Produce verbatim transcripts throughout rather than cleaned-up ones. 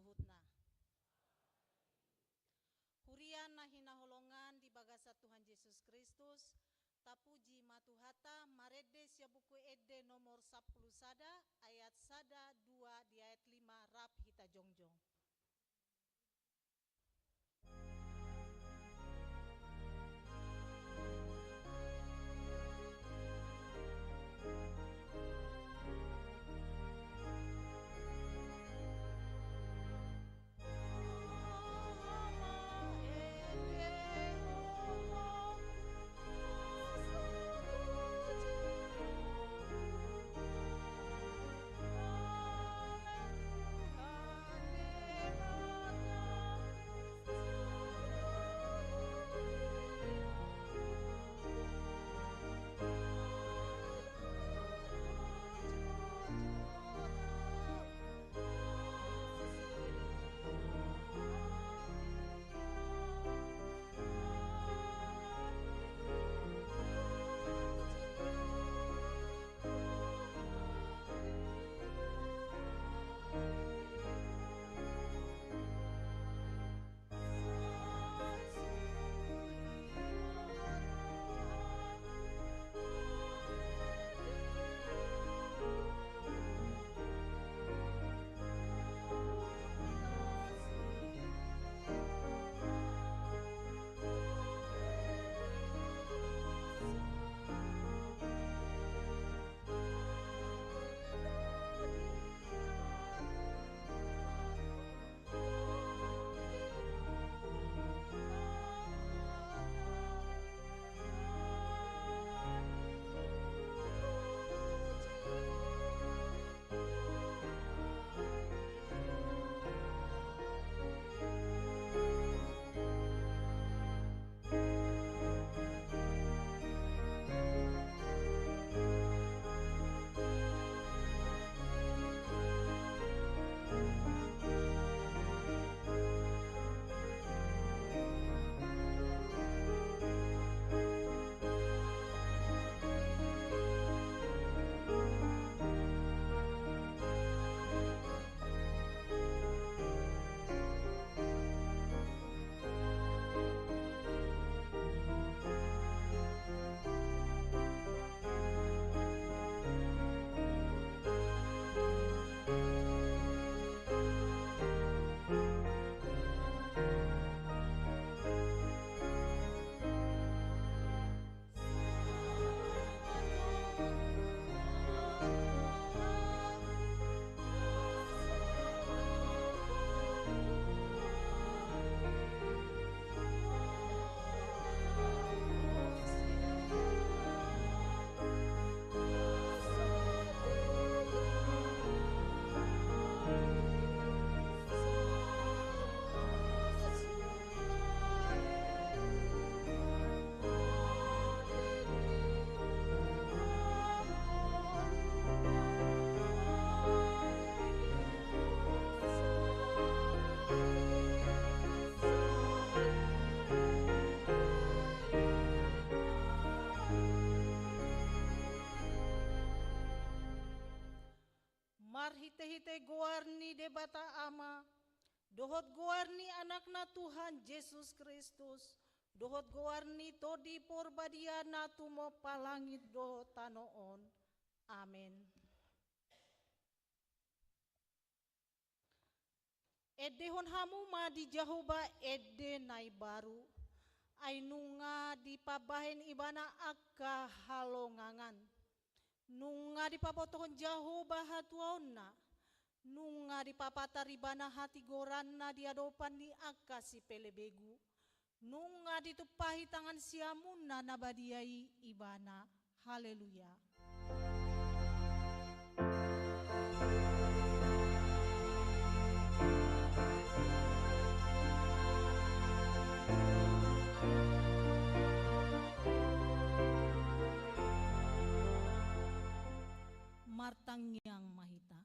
saluhutna. Huria na hinaholongan di bagasan Tuhan Jesus Kristus, tapuji ma Tuhanta, marende sian Buku Ende nomor sampulu sada, ayat sada, dua, di ayat lima, rap hita jongjong. Marhitehite goar ni Debata Ama, dohot goar ni Anakna Tuhan Jesus Kristus, dohot goar ni Tondi Porbadia na tumompa langit dohot tano on. Amen. Endehon hamu ma di Jahowa ende na imbaru, ai nunga dipabahen ibana angka halongangan. Nunga dipabotohon Jahowa hatuaonna, nunga dipapatar ibana hatigoranna di adopan ni angka sipelebegu, nunga ditumpahi tangan siamunna na badia i ibana. Haleluya. Martangiang ma hita.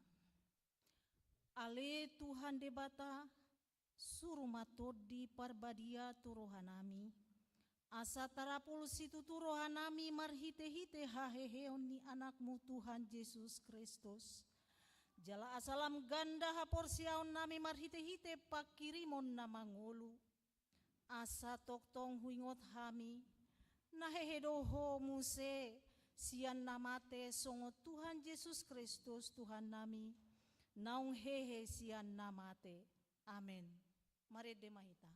Ale Tuhan Debata, suru ma Tondi Parbadia tu rohanami, asa tarapul situtu rohanami marhitehite haheheon ni Anakmu Tuhan Jesus Kristus. Jala asa lam ganda haporseaonnami marhitehite panghirimon na mangolu, asa tongtong huingot hami, na hehe do Ho muse sian na mate, songon Tuhan Jesus Kristus Tuhannami, naung hehe sian na mate. Amen. Marende ma hita.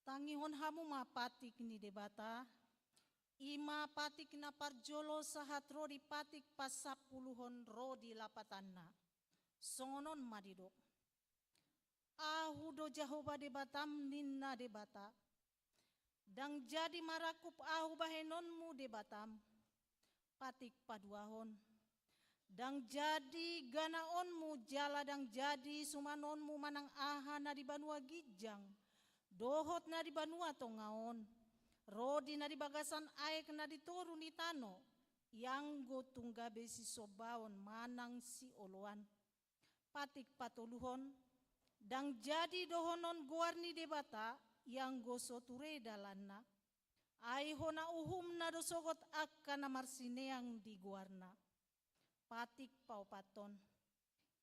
Tangihon hamu ma patik ni Debata, i ma patik na parjolo sahat ro di patik pasampuluhon ro di lapatanna. Songon on ma didok. Ahu do Jahowa Debatam, ninna Debata. Ndang jadi marangkup Ahu bahenonmu Debatam. Patik paduahon. Ndang jadi ganaonmu jala ndang jadi sumanonmu manang aha na di banua ginjang, dohot na di banua tonga on, ro di na di bagasan aek na di toru ni tano, ianggo tung gabe sisombaon manang sioloan. Patik patoluhon, ndang jadi dohonon goar ni Debata, ianggo so ture dalanna. Ai hona uhumna do sogot angka na marsineang di goarna. Patik paopathon,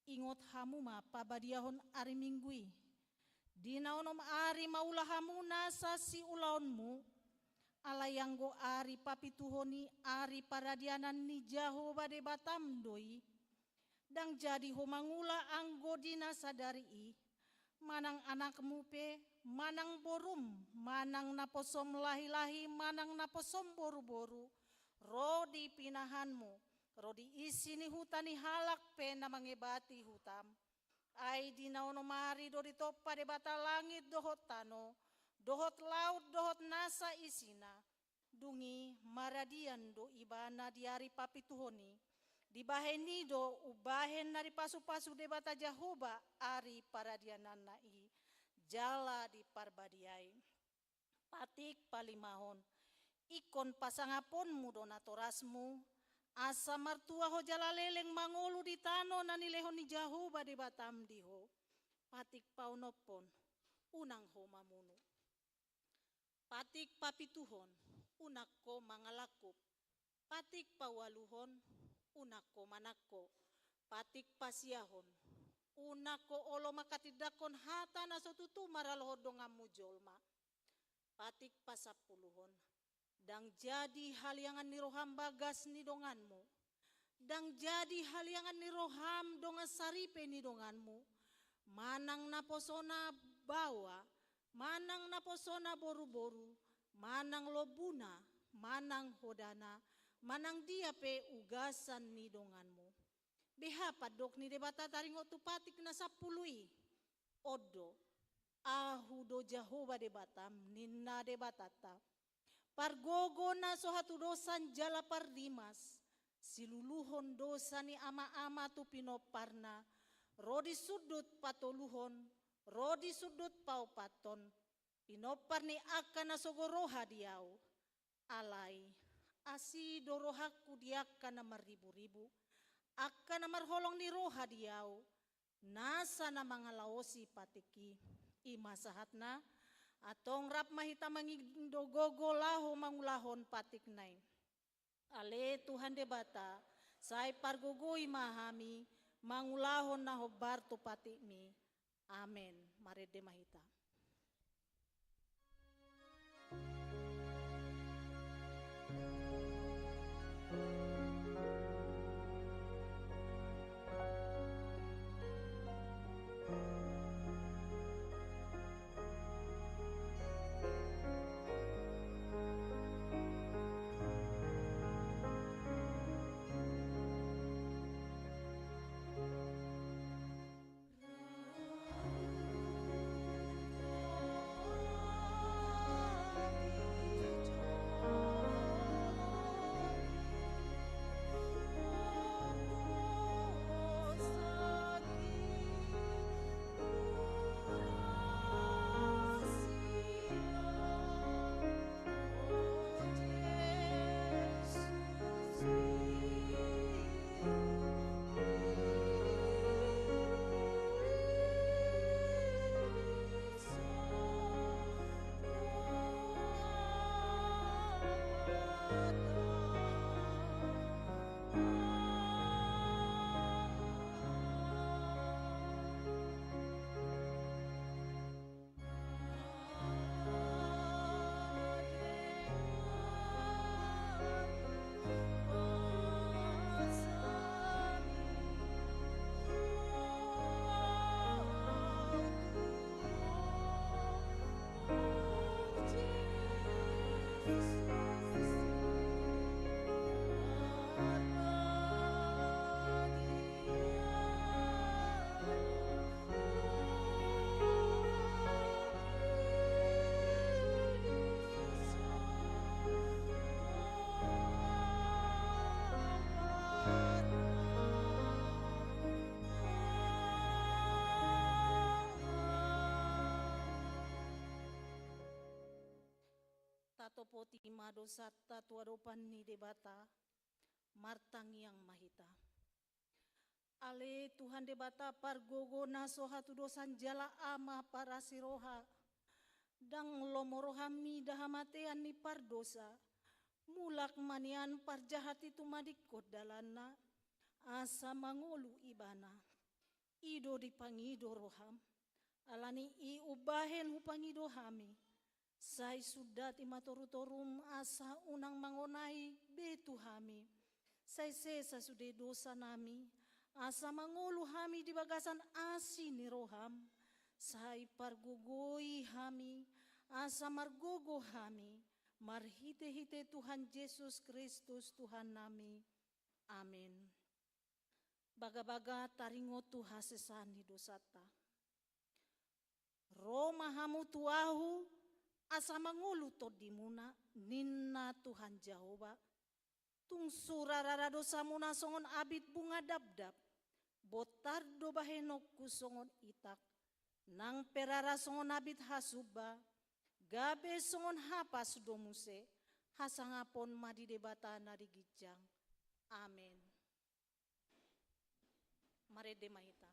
ingot hamu ma pabadiahon ari Minggu i. Di na onom ari maula hamu nasa siulaonmu, alai anggo ari papituhon i ari paradianan ni Jahowa Debatam do i. Ndang jadi ho mangula anggo di na sadari i, manang anakmu pe, manang borum, manang naposom lahilahi, manang naposom boruboru, ro di pinahanmu, ro di isi ni huta ni halak pe na mangebati hutam. Ai di na onom ari do ditompa Debata langit dohot tano, dohot laut dohot nasa isina. Dung i maradian do ibana di ari papituhon i. Dibahen i do umbahen na dipasupasu Debata Jahowa ari paradiananna i, jala diparbadiai. Patik palimahon, ingkon pasangaponmu do natorasmu, asa martua ho jala leleng mangolu di tano na nilehon ni Jahowa Debatam di ho. Patik paonomhon, unang ho mamunu. Patik papituhon, unang ho mangalangkup. Patik paualuhon, unang ho manangko. Patik pasiahon, unang ho olo manghatindanghon hata na so tutu maralohon donganmu jolma. Patik pasampuluhon, ndang jadi haliangan ni roham bagas ni donganmu. Ndang jadi haliangan ni roham dongan saripe ni donganmu. Manang naposona baoa, manang naposona boruboru, manang lombuna, manang hodana, manang dia pe ugasan ni donganmu. Beha pandok ni Debata taringot tu patik na sampulu i? On do, Ahu do Jahowa Debatam, ninna Debatanta. Pargogo na so hatudosan jala parrimas, siluluhon dosa ni amaama tu pinomparna, ro di sundut patoluhon, ro di sundut paopathon, pinompar ni angka na sogo roha di Ahu. Alai, asi do rohangku di angka na marriburibu, angka na marholong ni roha di Ahu, nasa na mangalaosi patik i. I ma sahatna. Antong rap ma hita mangindo gogo laho mangulahon patikna i. Ale Tuhan Debata, sai pargogoi ma hami mangulahon na hombar tu patikmi. Amen. Marende ma hita. Topoti ma dosanta tu adopan ni Debata. Martangiang ma hita. Ale Tuhan Debata, pargogo na so hatudosan jala Ama parasi roha, ndang lomo rohami da hamatean ni pardosa. Mulak ma nian parjahat i tumadingkon dalanna, asa mangolu ibana. I do dipangido roham. Ala ni i umbahen hupangido hami. Sai sundati ma torutorum asa unang mangonai be tu hami. Sai sesa sude dosanami, asa mangolu hami di bagasan asi ni roham. Sai pargogoi hami, asa margogo hami, marhitehite Tuhan Jesus Kristus Tuhannami. Amen. Bagabaga taringot tu hasesaan ni dosanta. Ro ma hamu tu ahu, asa mangolu tondimuna, ninna Tuhan Jahowa. Tung sura rara dosamuna songon abit bunga dabdab, bontar do bahenonku songon itak, nang pe rara songon abit hasumba, gabe songon hapas do muse, hasangapon ma di Debata na di ginjang. Amen. Marende ma hita.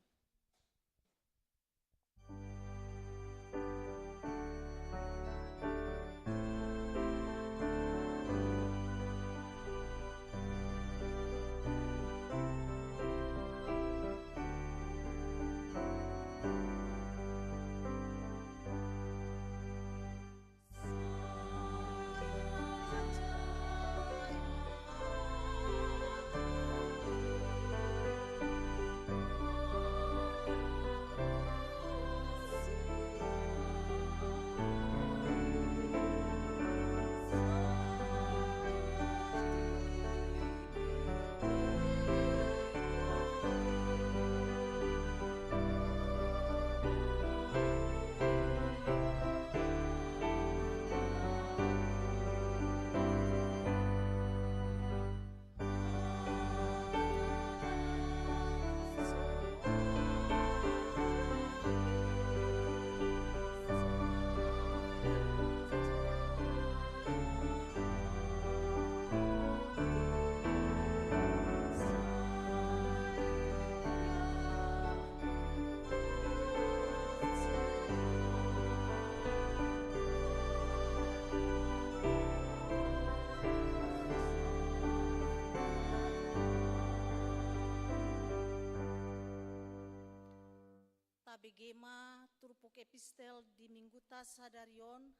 Tabege ma turpuk epistel di Mingguta sadari on,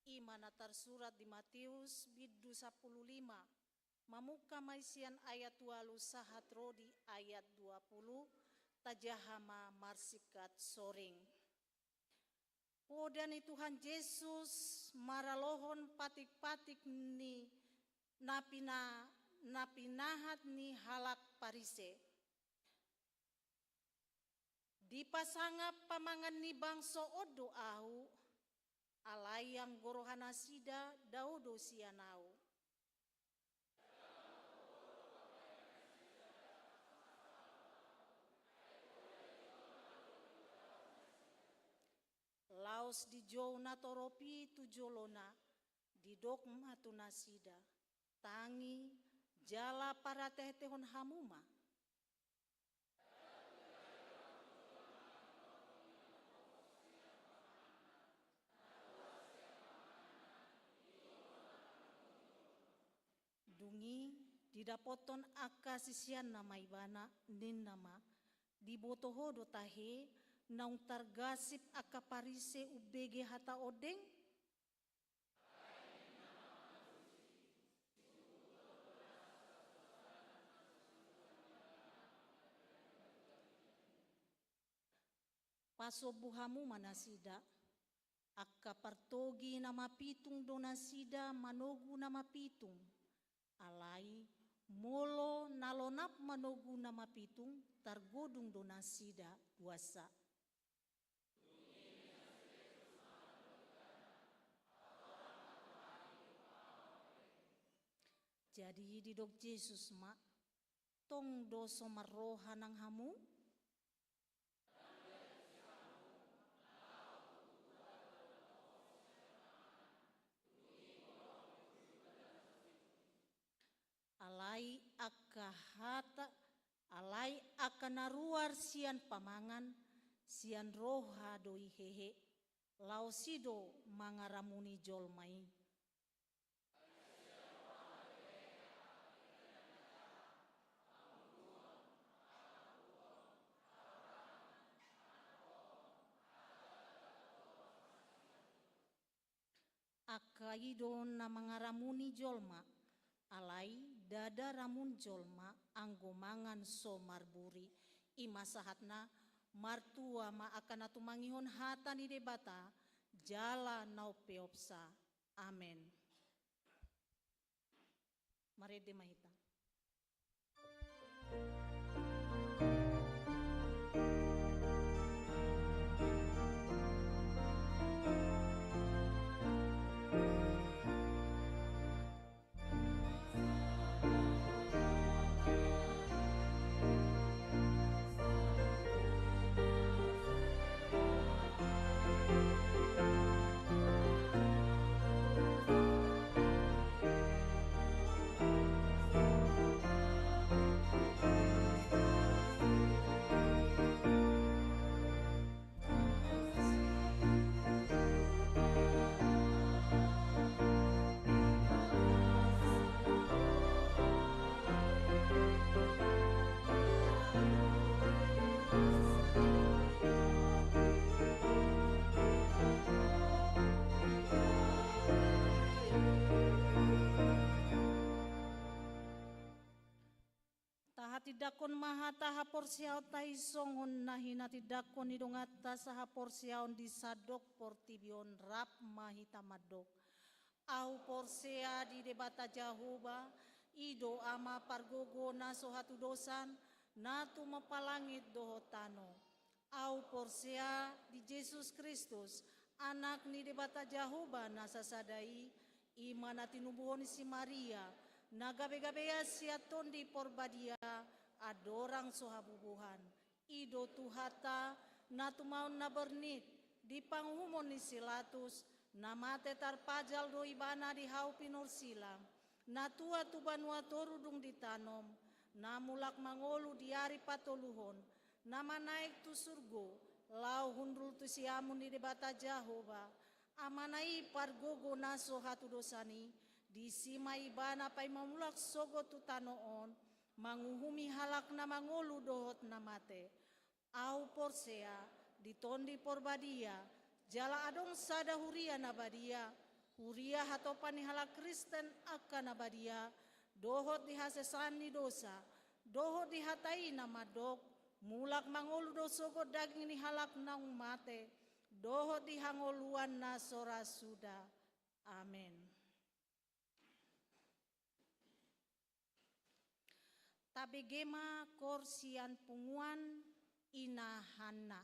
i ma na tarsurat di Mateus bindu sampulu lima, mamungka ma i sian ayat ualu sahat ro di ayat dua pulu, tajaha ma marsingkat soring. Poda ni Tuhan Jesus maralohon patik-patik ni na pina-, na pinahat ni halak Parise. Dipasangap pamangan ni bangso on do ahu, alai anggo rohanasida dao do sian ahu. Laos dijou natorop i tu jolona, didok ma tu nasida, tangi, jala paratehon hamu ma. Dung i, didapothon angka siseanna ma ibana, ninna ma, diboto ho do tahe, naung targasip angka Parise umbege hata ondeng? Pasombu hamu ma nasida, angka partogi na mapitung do nasida manogu na mapitung, alai molo na lonap manogu na mapitung, targodung do nasida buansa. Jadi didok Jesus ma, tong do so marroha nang hamu? hata, alai angka na ruar sian pamangan, sian roha do i hehe, laos i do mangaramuni jolma i. Angka i do na mangaramuni jolma, alai ndada ramun jolma anggo mangan so marburi. I ma sahatna, martua ma angka na tumangihon hata ni Debata, jala na umpeopsa. Amen. Marende ma hita. Tahatindangkon ma hata haporseaonta i songon na hinatindangkon ni donganta sahaporseaon di sandok portibi on. Rap ma hita mandok. Ahu porsea di Debata Jahowa, i do Ama pargogo na so hatudosan, na tumompa langit dohot tano. Ahu porsea di Jesus Kristus, Anak ni Debata Jahowa na sasada i, i ma na tinubuhon ni si Maria, na gabegabean sian Tondi Porbadia, andorang so habubuhan. I do Tuhanta, na tumaon na bernit, di panguhumon ni si Latus, na mate tarpajal do Ibana di hau pinorsilang, na tua tu banua toru dung ditanom, na mulak mangolu di ari patoluhon, na manaek tu surgo, laho hundul tu siamun ni Debata Jahowa, Amana i pargogo na so hatudosan i, disi ma Ibana paima mulak sogot tu tano on, manguhumi halak na mangolu dohot na mate. Ahu porsea di Tondi Porbadia, jala adong sada huria na badia, huria hatopan ni halak Kristen angka na badia, dohot di hasesaan ni dosa, dohot di hata i na mandok, mulak mangolu do sogot daging ni halak naung mate, dohot di hangoluan na so ra suda. Amen. Tabege ma koor sian punguan ina Hanna.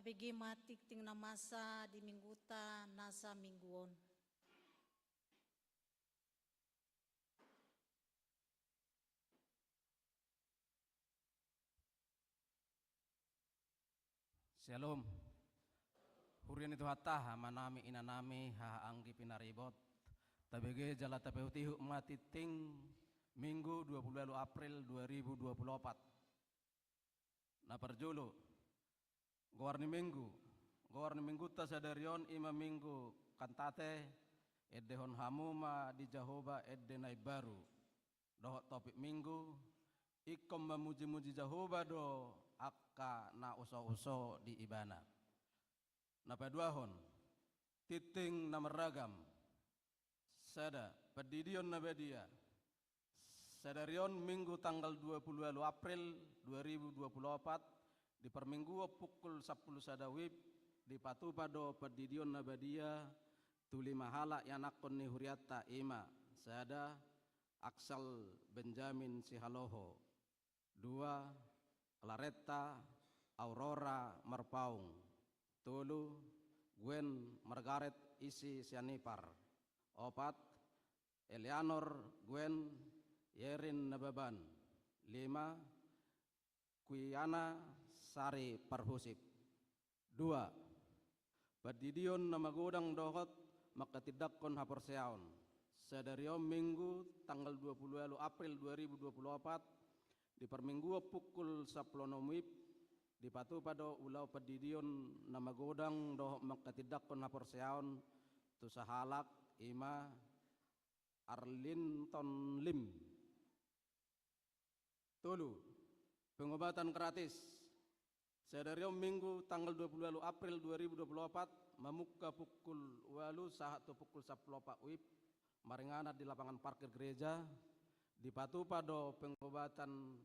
Bege ma tingting na masa di mingguta na saminggu on. Syalom. Huria ni Tuhanta, amanami, inanami, haha anggi pinaribot. Tabege jala tapaihutihut ma tingting Minggu dua puluh ualu April dua ribu dua puluh opat. Na parjolo, goar ni Minggu. Goar ni Mingguta sadari on i ma Minggu Kantate, endehon hamu ma di Jahowa ende na imbaru. Dohot topik Minggu, ingkon mamujimuji Jahowa do angka na usouso di Ibana. Na paduahon, tingting na marragam. Sada, pandidion na badia. Sadari on Minggu tanggal dua puluh ualu April dua ribu dua puluh opat, di parmingguon pukul sampulu sada wib, dipatupa do pandidion na badia tu lima halak ianakhon ni hurianta, i ma: sada, Aksal Benjamin Sihaloho; dua, Klaretta Aurora Marpaung; tolu, Gwen Margaret Isi Sianipar; opat, Eleanor Gwen Yerin Nababan; lima, Kuiana Sari Parhusip. Dua, pandidion na magodang dohot manghatindanghon haporseaon. Sadari on Minggu tanggal dua puluh ualu April dua ribu dua puluh opat, di parmingguon pukul sampulu onom wib, dipatupa do ulaon pandidion na magodang dohot manghatindanghon haporseaon tu sahalak, i ma Arlinton Lim. Tolu, pengobatan gratis. Sadari on Minggu tanggal dua puluh ualu April dua ribu dua puluh opat, mamungka pukul ualu sahat tu pukul sampulu opat wib, maringanan di lapangan parkir gereja, dipatupa do pengobatan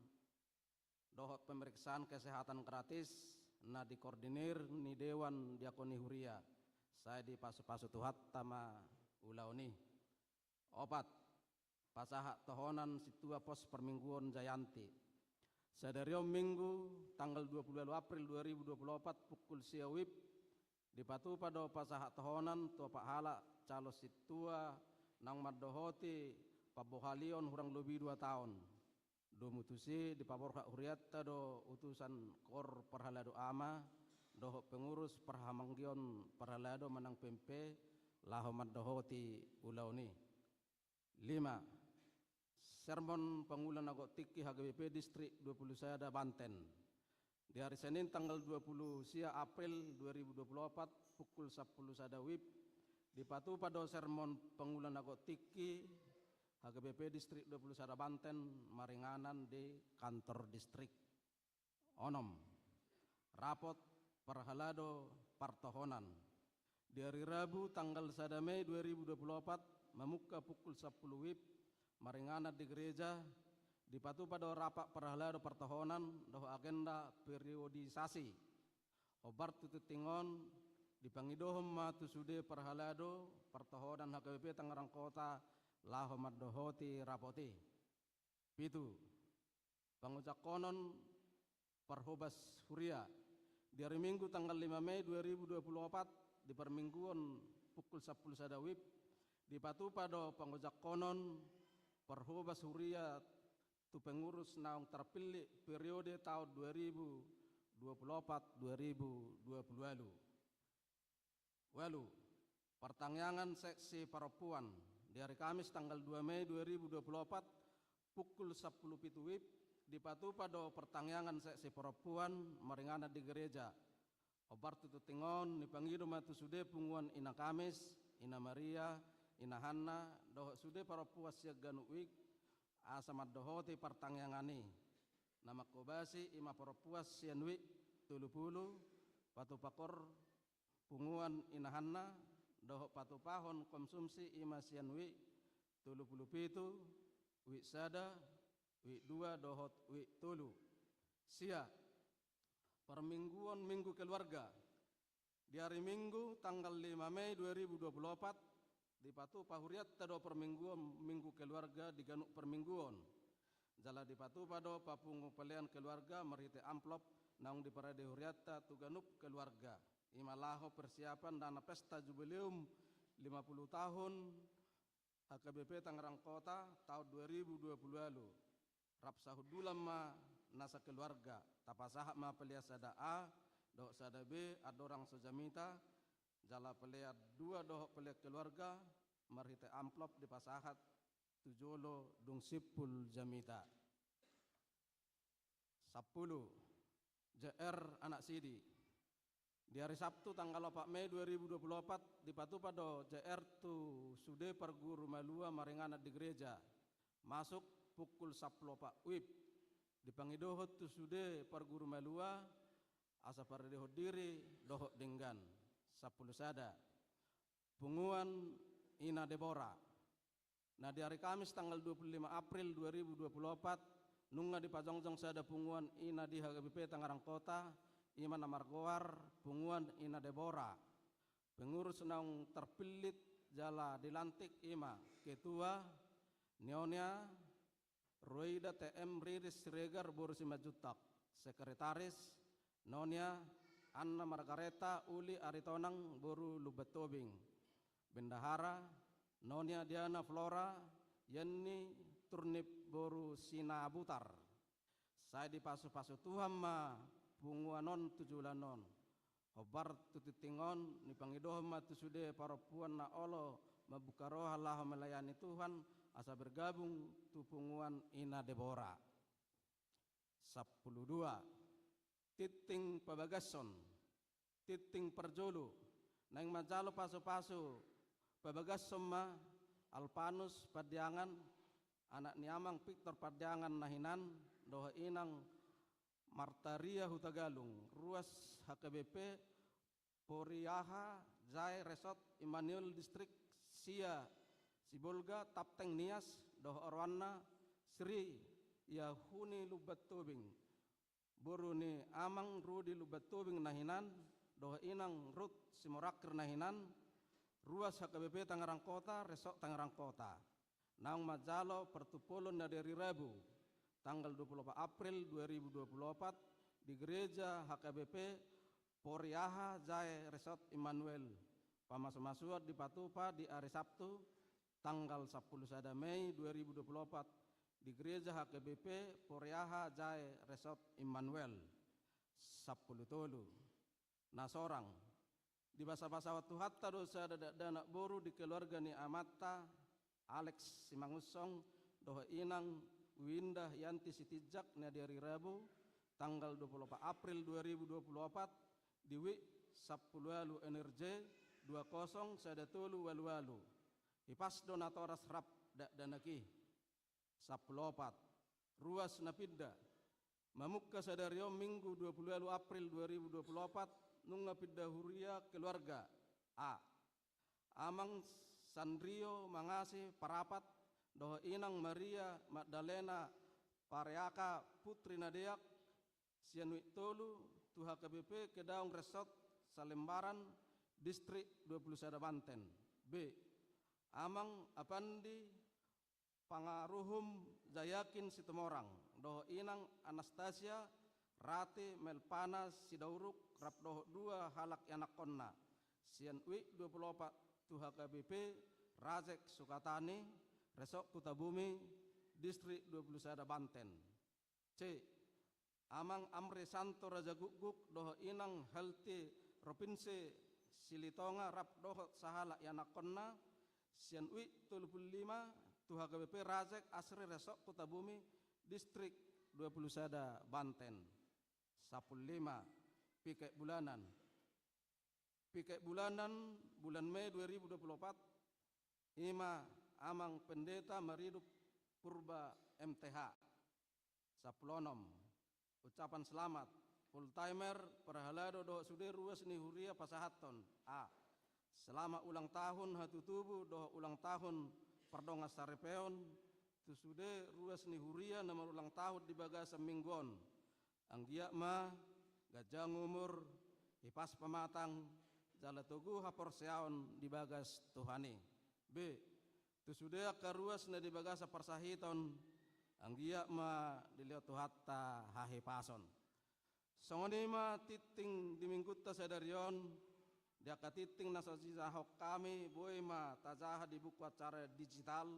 dohot pemeriksaan kesehatan gratis na dikoordinir ni Dewan Diakoni Huria. Sai dipasupasu Tuhanta ma ulaon i. Opat, pasahat tohonan sintua pos parmingguon Jayanti. Sadari on Minggu tanggal dua puluh ualu April dua ribu dua puluh opat, pukul sia wib, dipatupa do pasahat tohonan tu opat halak calon sintua naung mandohoti pambohalion hurang lobi dua taon. Domu tusi dipaborhat hurianta do utusan Kor Parhalado Ama dohot pengurus parhamanggion parhalado manang P M P laho mandohoti ulaon i. Lima, sermon pangula na gok tingki H K B P Distrik dua puluh sada Banten. Di ari Senin tanggal dua puluh sia April dua ribu dua puluh opat, pukul sampulu sada wib, dipatupa do sermon pangula na gok tingki H K B P Distrik dua puluh sada Banten maringanan di kantor distrik. Onom, rapot parhalado partohonan. Di ari Rabu tanggal sada Mei dua ribu dua puluh opat, mamungka pukul sampulu wib, maringanan di gereja, dipatupa do rapat parhalado partohonan dohot agenda periodisasi. Hombar tu tingting on, dipangidohon ma tu sude parhalado partohonan H K B P Tangerang Kota laho mandohoti rapot i. Pitu, pangojangkonon parhobas huria. Di ari Minggu tanggal lima Mei dua ribu dua puluh opat, di parmingguon pukul sampulu sada wib, dipatupa do pangojangkonon parhobas huria tu pengurus naung tarpillit periode taon dua ribu dua puluh opat dua ribu dua puluh ualu. Ualu, partangiangan seksi parompuan. Di ari Kamis tanggal dua Mei dua ribu dua puluh opat, pukul sampulu pitu wib, dipatupa do partangiangan seksi parompuan maringanan di gereja. Hombar tu tingting on, dipangido ma tu sude punguan Ina Kamis, Ina Maria, Ina Hanna, dohot sude parompuan sian ganup wijk, asa mandohoti partangiangan i. Na manghobasi i ma parompuan sian wijk tolu pulu, patupa Kor, punguan Ina Hanna, dohot patupahon konsumsi i ma sian wijk tolu pulu pitu, wijk sada, wijk dua dohot wijk tolu. Sia, parmingguon Minggu Keluarga. Di ari Minggu tanggal lima Mei dua ribu dua puluh opat, dipatupa hurianta do parmingguon Minggu Keluarga di ganup parmingguon. Jala dipatupa do papungu pelean keluarga marhite amplop naung diparade hurianta tu ganup keluarga. Ima laho persiapan dana pesta jubileum lima puluh tahun H K B P Tangerang Kota taon dua ribu dua puluh ualu. Rap sahundulan ma nasa keluarga, tapasahat ma pelean sada A dohot sada B andorang so jamita, jala pelean dua dohot pelean keluarga marhite amplop dipasahat tu jolo dung simpul jamita. Sampulu. J R anak sidi. Di ari Sabtu tanggal opat Mei dua ribu dua puluh opat dipatupa do J R tu sude parguru malua maringanan di gereja. Masuk pukul sampulu opat wib. Dipangidohon tu sude parguru malua asa paradehon diri dohot denggan. Sampulu sada. Punguan Ina Debora. Na di ari Kamis tanggal dua puluh lima April dua ribu dua puluh opat, nunga dipajongjong sada punguan ina di H K B P Tangerang Kota, ima na margoar Punguan Ina Debora. Pengurus naung terpillit jala dilantik ima Ketua Nyonya Rueida T M Riris Siregar boru Simanjuntak, Sekretaris Nyonya Anna Margareta Uli Aritonang boru Lumban Tobing, Bendahara Nyonya Diana Flora Yenni Turnip boru Sinabutar. Sai dipasupasu Tuhan ma punguan on tu joloan on. Hombar tu tingting on, nipangidohon ma tu sude parompuan na olo mambuka roha laho melayani Tuhan, asa bergabung tu punguan Ina Debora. Sampulu dua. Tingting pabagashon. Tingting parjolo. Naeng manjalo pasupasu pabagashon ma Alpanus Pandiangan, anak ni Amang Victor Pandiangan na hinan, dohot Inang Martaria Hutagalung, ruas H K B P Poriaha Jae Resort Immanuel Distrik sia Sibolga Tapteng Nias, dohot oroanna Sri Yahuni Lumban Tobing, boru ni Amang Rudi Lumban Tobing na hinan, dohot Inang Rut Simorangkir na hinan, ruas H K B P Tangerang Kota, Resort Tangerang Kota. Naung manjalo partumpolon na di ari Rabu, tanggal dua puluh opat April dua ribu dua puluh opat, di gereja H K B P Poriaha Jae Resort Immanuel. Pamasumasuon dipatupa di ari Sabtu, tanggal sampulu sada Mei dua ribu dua puluh opat, di gereja H K B P Poriaha Jae Resort Immanuel. Sampulu tolu. Na sorang. Dibasabasahon Tuhanta do sada dakdanak boru di keluarga ni amanta, Alex Simangunsong, dohot Inang Winda Yanti Sitinjak na di ari Rabu, tanggal dua puluh opat April dua ribu dua puluh opat, di wik sampulu ualu N R J dua kosong sada tolu ualu ualu. Hipas do natoras rap dakdanak i. Sampulu opat. Ruas na pinda. Mamungka sadari on Minggu dua puluh ualu April dua ribu dua puluh opat, nunga pinda huria keluarga. A. Amang Sanrio Mangasi Parapat, dohot Inang Maria Magdalena Pareaka Putri na deak, sian wik tolu tu H K B P Kedaung Resort Salembaran, Distrik dua puluh sada Banten. B. Amang Apandi Pangaruhum Jayakin Situmorang, dohot Inang Anastasia Rati Melpana Sidauruk, rap dohot dua halak ianakkonna, sian wik dua puluh opat tu H K B P Rajek Sukatani, Resort Kutabumi, Distrik dua puluh sada Banten. C. Amang Amri Santo Rajagukguk dohot Inang Halti Ropinse Silitonga, rap dohot sahalak ianakkonna, sian wik tolu puluh lima tu H K B P Rajek Asri, Resort Kutabumi, Distrik dua puluh sada Banten. Sampulu lima. Piket bulanan. Piket bulanan bulan Mei dua ribu dua puluh opat, ima Amang Pendeta Maridup Purba M T H. Sampulu onom. Ucapan selamat. Full timer, parhalado dohot sude ruas ni huria pasahathon. A. Selamat ulang tahun hatutubu dohot ulang tahun pardongansaripeon tu sude ruas ni huria na marulang tahun di bagasan minggu on. Anggiat ma ganjang umur, hipas pamatang, jala togu haporseaon di bagas Tuhan i. B. Tu sude angka ruas na di bagasan parsahiton, Anggiat ma dilehon Tuhanta hahipason. Songon i ma tingting di minggunta sadari on, di angka tingting na so sisahon hami, boi ma tajaha di buku acara digital,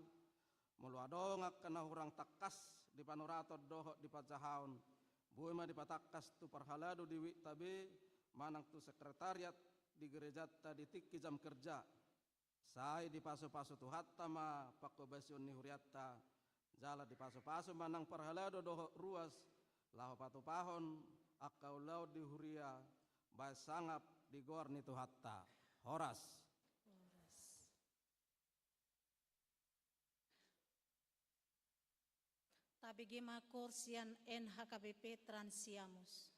molo adong angka na hurang tangkas di panuraton dohot di panjahaon, boi ma dipatangkas tu parhalado di W I T A B, manang tu sekretariat di gerejanta di tingki jam kerja. Sai dipasupasu Tuhanta ma panghobasion ni hurianta, jala dipasupasu ma nang parhalado dohot ruas, laho patupahon angka ulaon di huria, bahen sangap di goar ni Tuhanta. Horas. Horas. Tabege ma koor sian N H K B P Trans Siamus.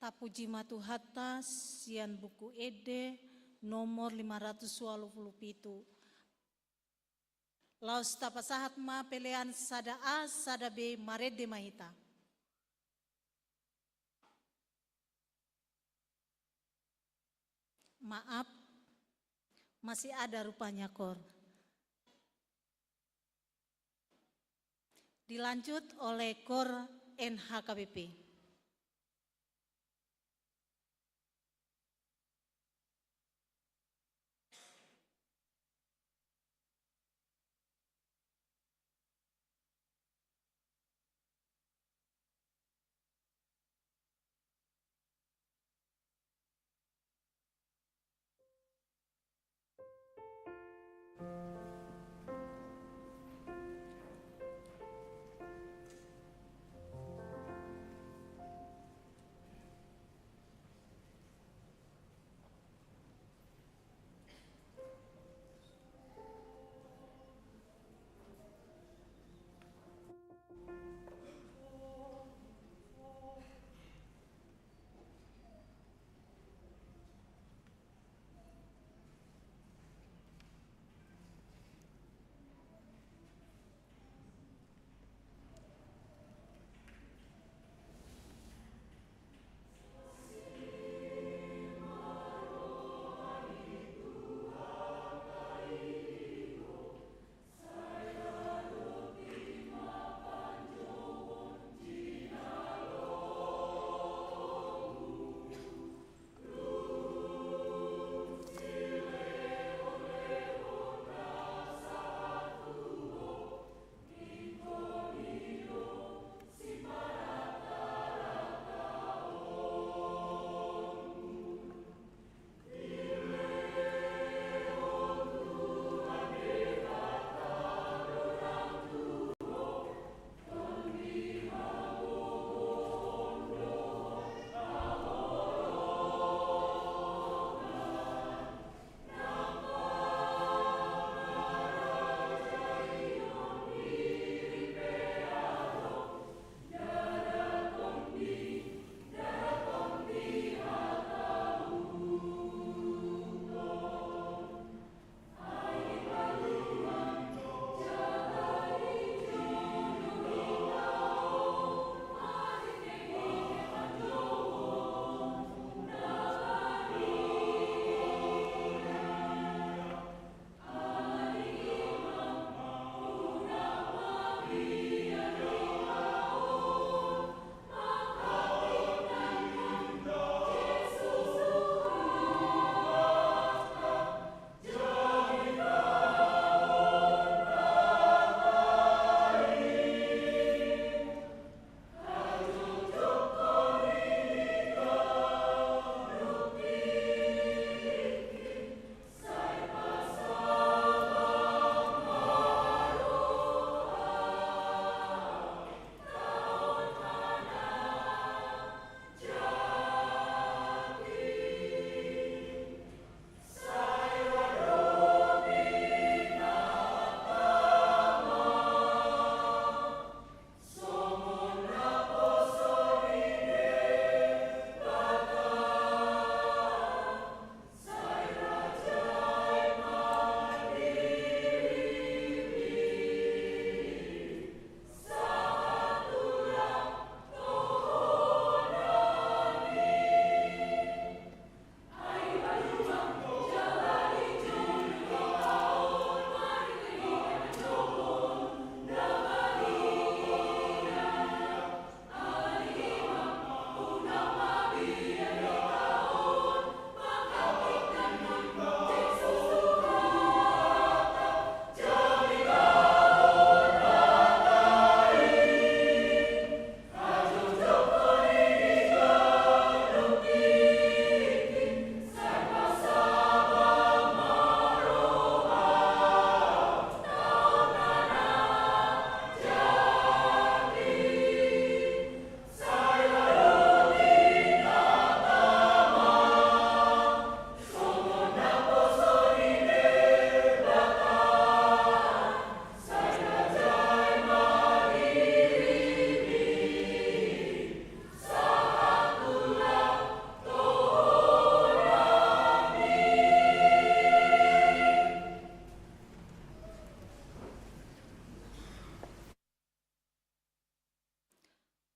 Tapuji ma Tuhanta sian Buku Ende nomor lima ratus walu pulu pitu. Laos tapasahat ma pelean sada A, sada B, marende ma hita. Maaf, masih ada rupanya kor. Dilanjut oleh kor N H K B P.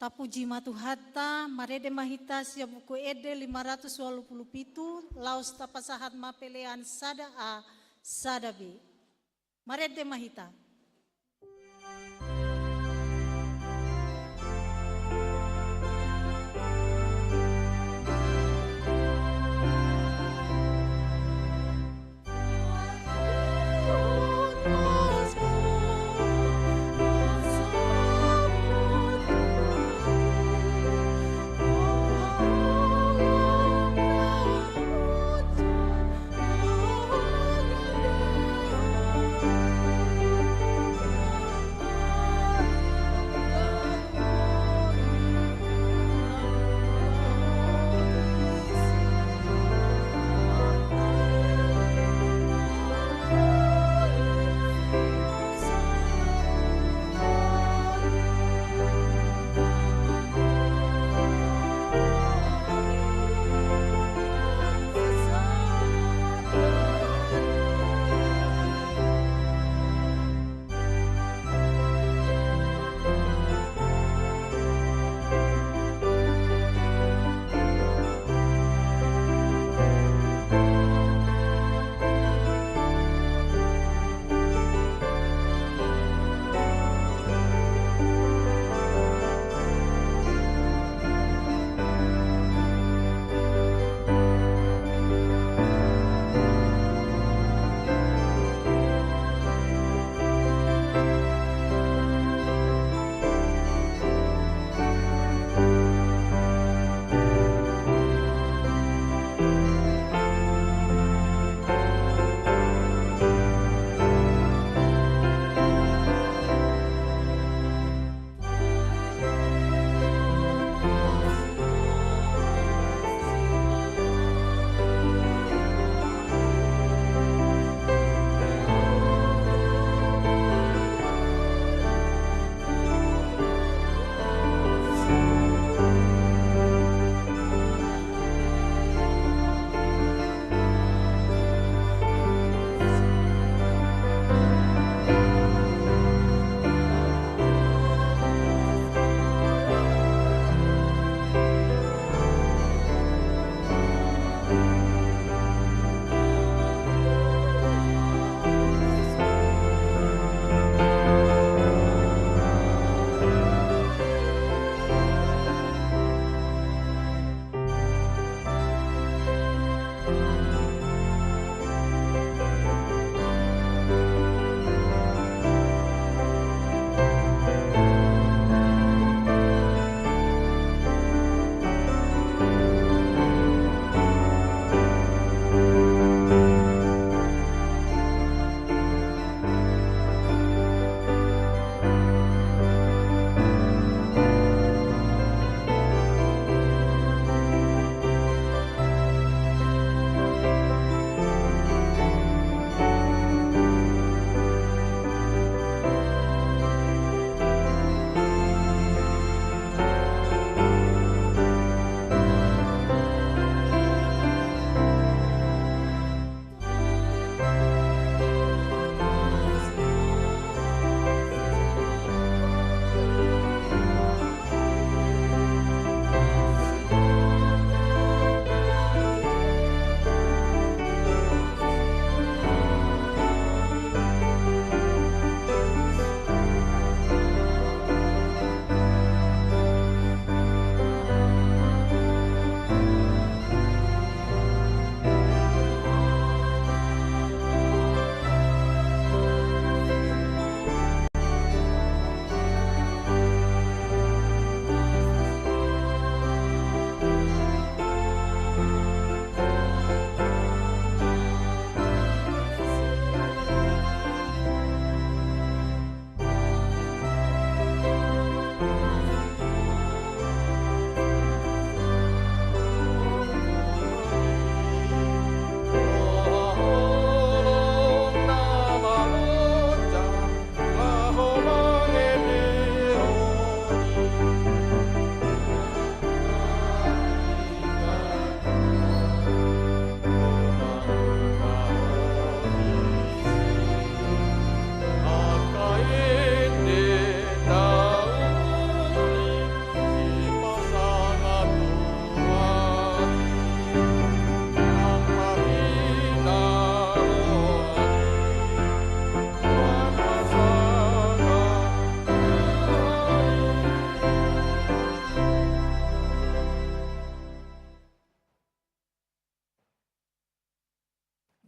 Tapuji ma Tuhanta, marende ma hita sian Buku Ende lima ratus walu pulu pitu, laos tapasahat ma pelean sada A, sada B. Marende ma hita.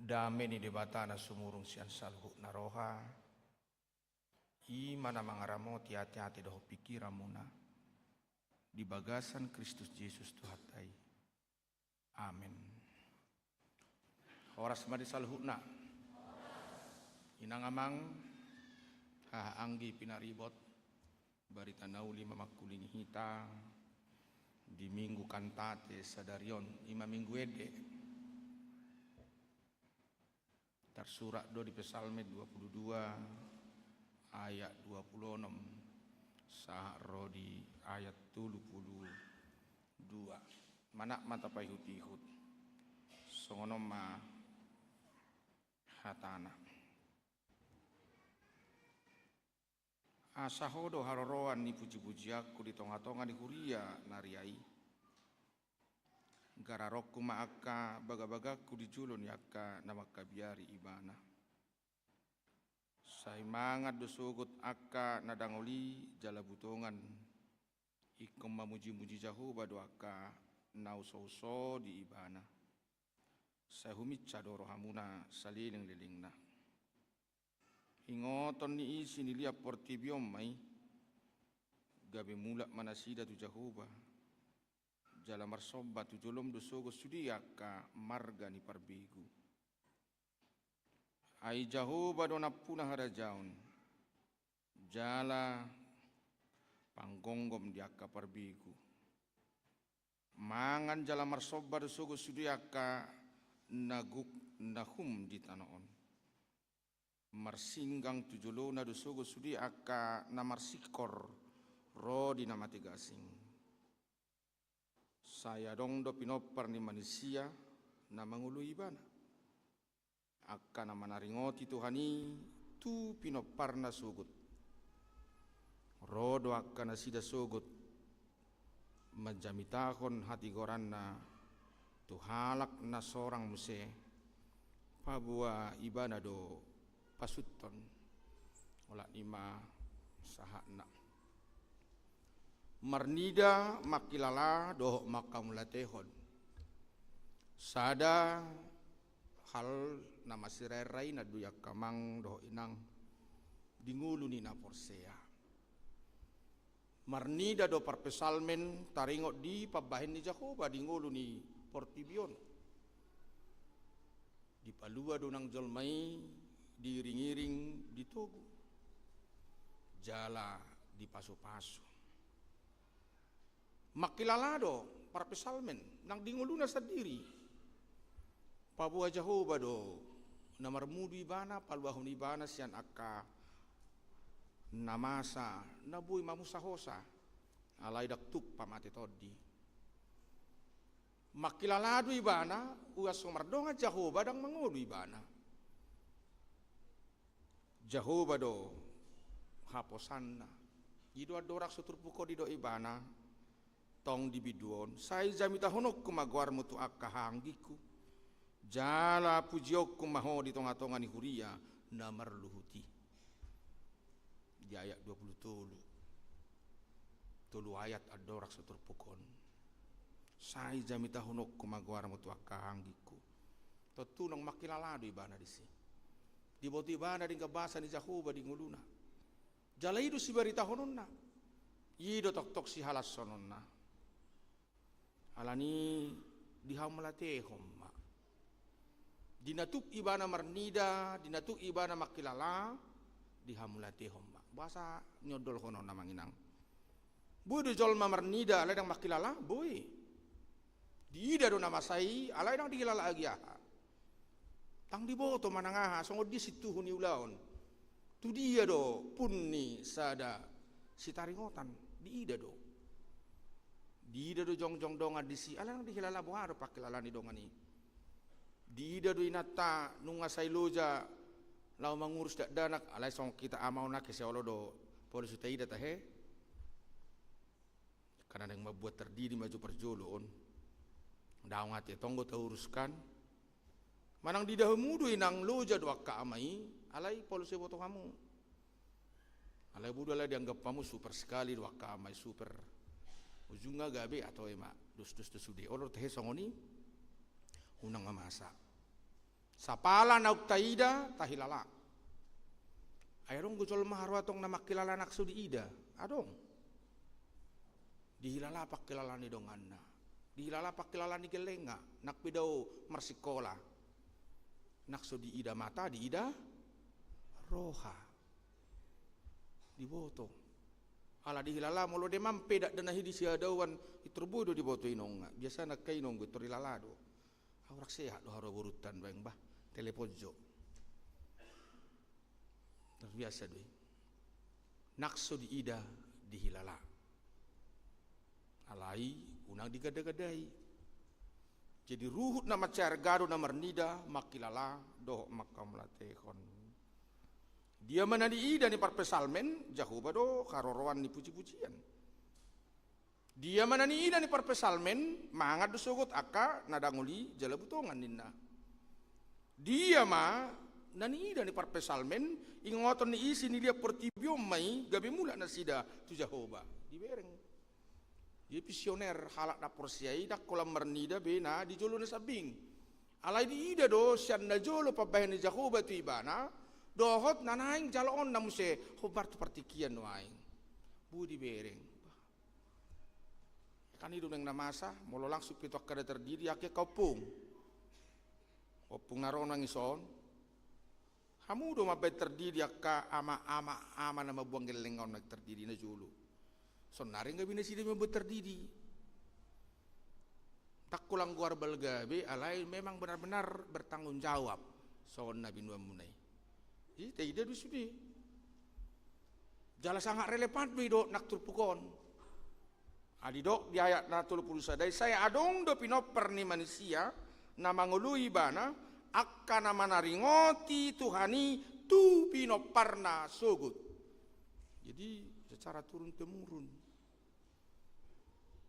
Dame ni Debata na sumurung sian saluhutna roha, i ma na mangaramoti ateate dohot pingkiranmuna di bagasan Kristus Jesus Tuhanta i. Amen. Horas ma di saluhutna. Inang amang, haha anggi pinaribot, barita na uli ma mangkulingi hita di Minggu Kantate sadari on, i ma Minggu Ende. Tarsurat do di Psalmen dua pulu dua ayat dua pulu onom sahat ro di ayat tolu pulu dua. Manat ma tapaihutihut. Songon on ma hatana. Asa Ho do haroroan ni pujipujianku di tongatonga ni huria na ria i. Gararonku ma angka bagabagangku di jolo ni angka na mangkabiari Ibana. Sai mangan do sogot angka na dangol i jala butongan. Ingkon mamujimuji Jahowa do angka na usouso di Ibana. Sai huminsa do rohamuna salelenglelengna. Ingoton ni isi ni liat portibi on ma i. Gabe mulak ma nasida tu Jahowa. Jala marsomba tu jolom do sogot sude angka marga ni parbegu. Ai Jahowa do nampuna harajaon, jala panggonggom di angka parbegu. Mangan jala marsomba do sogot sude angka na gok na hum di tano on. Marsinggang tu jolona do sogot sude angka na marsingkor ro di na mate gasing. Sai adong do pinompar ni manisia na mangoloi Ibana. Angka na manaringoti Tuhan i tu pinomparna sogot. Ro do angka nasida sogot manjamitahon hatigoranna tu halak na sorang muse, paboa Ibana do pasuthon. Olat ni ma sahatna. Marnida, mangkilala dohot manghamauliatehon. Sada hal na masirairai na di angka amang dohot inang di ngolu ni na porsea. Marnida do parpsalmen taringot di pambahen ni Jahowa di ngolu ni portibi on. Dipalua do nang jolma i, diiringiring, ditogu jala dipasupasu. Mangkilala do parpsalmen nang di ngoluna sandiri, paboa Jahowa do na marmudu ibana, paluahon ibana sian angka na masa na boi mamusahosa, alai ndang tuk pamate tondi. Mangkilala do ibana, uas so mardongan Jahowa ndang mangolu ibana. Jahowa do haposanna. I do andorang so turpuk on, i do ibana tong di bindu on. Sai jamitahononku ma goarmu tu angka haanggingku, jala pujionku ma Ho di tongatonga ni huria na marluhut i. Di ayat dua pulu tolu. Tolu ayat andorang so turpuk on. Sai jamitahononku ma goarmu tu angka haanggingku. Tontu naung mangkilala do ibana disi. Diboto ibana denggan basa ni Jahowa di ngoluna. Jala i do sibaritahononna. I do tongtong sihalashononna. Alani dihamauliatehon ma. Di na tuk ibana marnida, di na tuk ibana mangkilala, dihamauliatehon ma. Boasa niondolhononna, amang inang? Boi do jolma marnida alai ndang mangkilala? Boi. Diida do na masa i alai ndang dihilala agi aha. Ndang diboto manang aha, songon dia sintuhu ni ulaon. Tu dia do pun ni sada sitaringotan? Diida do. Diida do jongjong dongan disi alai ndang dihilala boha do pangkilala ni dongan i. Diida do inanta nunga sai loja laho mangurus dakdanak, alai songon hita ama on ate sai olo do pola so taida tahe. Karena naeng mambuat tardidi ma jo parjolo on. Ndang ate tong do tauruskan. Manang diida hamu do inang loja do angka ama i, alai pola so iboto hamu. Alai boi do alai dianggap hamu super sekali do angka ama i, super. Ujungna gabe atau ema dos-dos do sude, olo tahe songon i. Unang mamasa. Sapala naung taida, tahilala. Ai adong do jolma haroa tong na mangkilala nang so diida? Adong. Dihilala pangkilala ni donganna. Dihilala pangkilala ni gellengna. Nang pe dao marsikola, nang so diida mata, diida roha. Diboto. Ala dihilala, molo demam pe dakdanak i di siadaon, pintor boi do diboto inongna. Biasana angka inong, pintor hilala do. Au, rang sehat do haroa borunta nuaeng, bah, telepon jo. Terbiasa do i. Nang so diida, dihilala. Alai unang digada-gadai. Jadi ruhut na mansai arga do na marnida, mangkilala dohot manghamauliatehon. Dia ma na niida ni parpsalmen? Jahowa do haroroan ni puji-pujian. Dia ma na niida ni parpsalmen? Mangan do sogot angka na dangol i jala butongan, ninna. Dia ma na niida ni parpsalmen? Ingoton ni isi ni liat portibi on ma i, gabe mulak nasida tu Jahowa. Dibereng. Jadi visioner, halak na porsea i ndang holan marnida be na di jolo na sambing. Alai diida do sian na jolo pambahen ni Jahowa tu ibana, dohot na naeng jaloonna muse hombar tu partingkian nuaeng. Boi dibereng. Kan i do nuaeng na masa, molo langsung pe tu angka na tardidi, angka ompung. Ompung na ro nuaeng i son. Hamu do mambahen tardidi angka ama, ama, ama na mambuang gellengna on, na tardidi na jolo. Saonnari nunga be nasida mambuat tardidi. Ndang holan goar balga be, alai memang benar-benar bertanggung jawab songon na binoanmuna i. Jadi taida do sude. Jala sangat relevan do i dohot nang turpuk on. Ai didok di ayat na tolu pulu sada i, sai adong do pinompar ni manisia na mangoloi ibana, angka na manaringoti Tuhan i tu pinomparna sogot. Jadi secara turun temurun.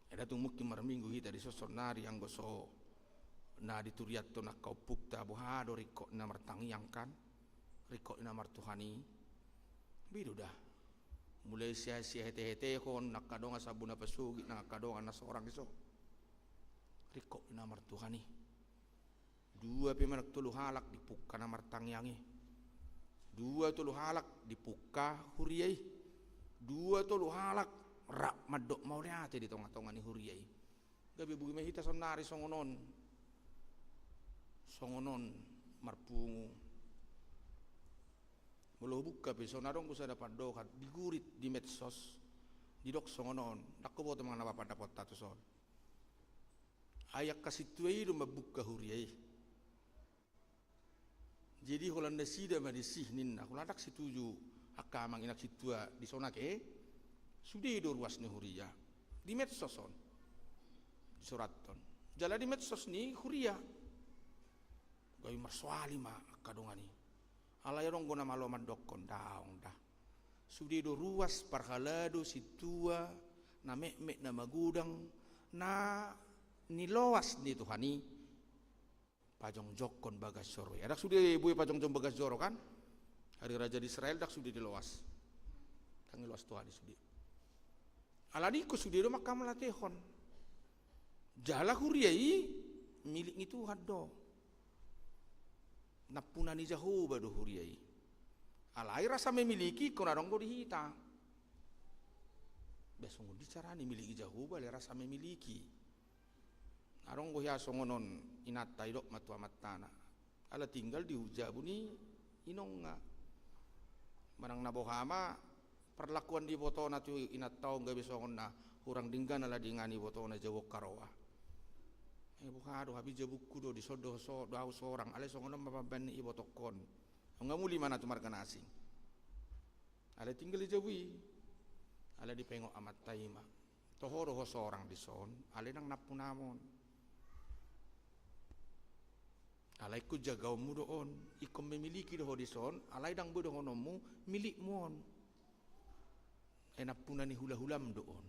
Eda tung mungkin marminggu hita dison saonnari anggo so na dituriathon angka ompungta, boha do ringkot ni na martangiang kan, ringkot ni na martuhan i. Boi do da. Mulai sian, sian hete-hetehon, nang angka dongan sambuna pasogit, nang angka dongan na sorang i so. Ringkot ni na martuhan i. Dua pe manang tolu halak dipungka na martangiang i. Dua tolu halak dipungka huria i. Dua tolu halak rap mandok mauliate di tonga-tonga ni huria i. Gabe boi ma hita saonnari songon on. Songon on marpungu. Molo hubuka pe son, adong do sada pandohan di gurit di medsos. Didok songon on, ndang huboto manang na ba pandapotta tu son. Ai angka sintua i do mambuka huria i. Jadi holan nasida ma disi ninna, holan ndang setuju angka amang inang sintua dison ate. Sude do ruas ni huria. Di medsos on. Disurathon. Jala di medsos ni huria. Gabe marsoali ma angka dongan i. Alai adong do na malo mandokkon, daong da. Sude do ruas parhalado sintua na metmet na magodang na niloas ni Tuhan i. Pajongjongkon bagas joro i. Ndang sude boi pajongjong bagas joro kan. Ari raja di Israel ndang sude diloas. Ndang diloas Tuhan i sude. Alani ingkon sude do manghamauliatehon. Jala huria i milik ni Tuhan do. Nampuna ni Jahowa do huria i. Alai rasa memiliki ingkon adong do di hita. Ba songon dia carana milik ni Jahowa alai rasa memiliki. Adong do hea songon on inanta, didok ma tu amantana. Ala tinggal di jabu ni inongna. Manang na boha ma parlakuan ni ibotona tu inanta on, gabe songon na hurang denggan ala denggan ni ibotona jabu on haroa. Eh, boha do, hape jabungku do, dison do so, do au sorang, alai songon on ma pambahen ni ibotongkon. Nunga muli ma na tu marga na asing. Alai tinggal di jabu i. Alai dipaingot amanta i ma. Toho do ho sorang dison, alai ndang nampunam on. Alai ingkon jagaonmu do on, ingkon memiliki do ho dison, alai ndang boi dohononmu milikmu on. Ai nampuna ni hulahulam do on.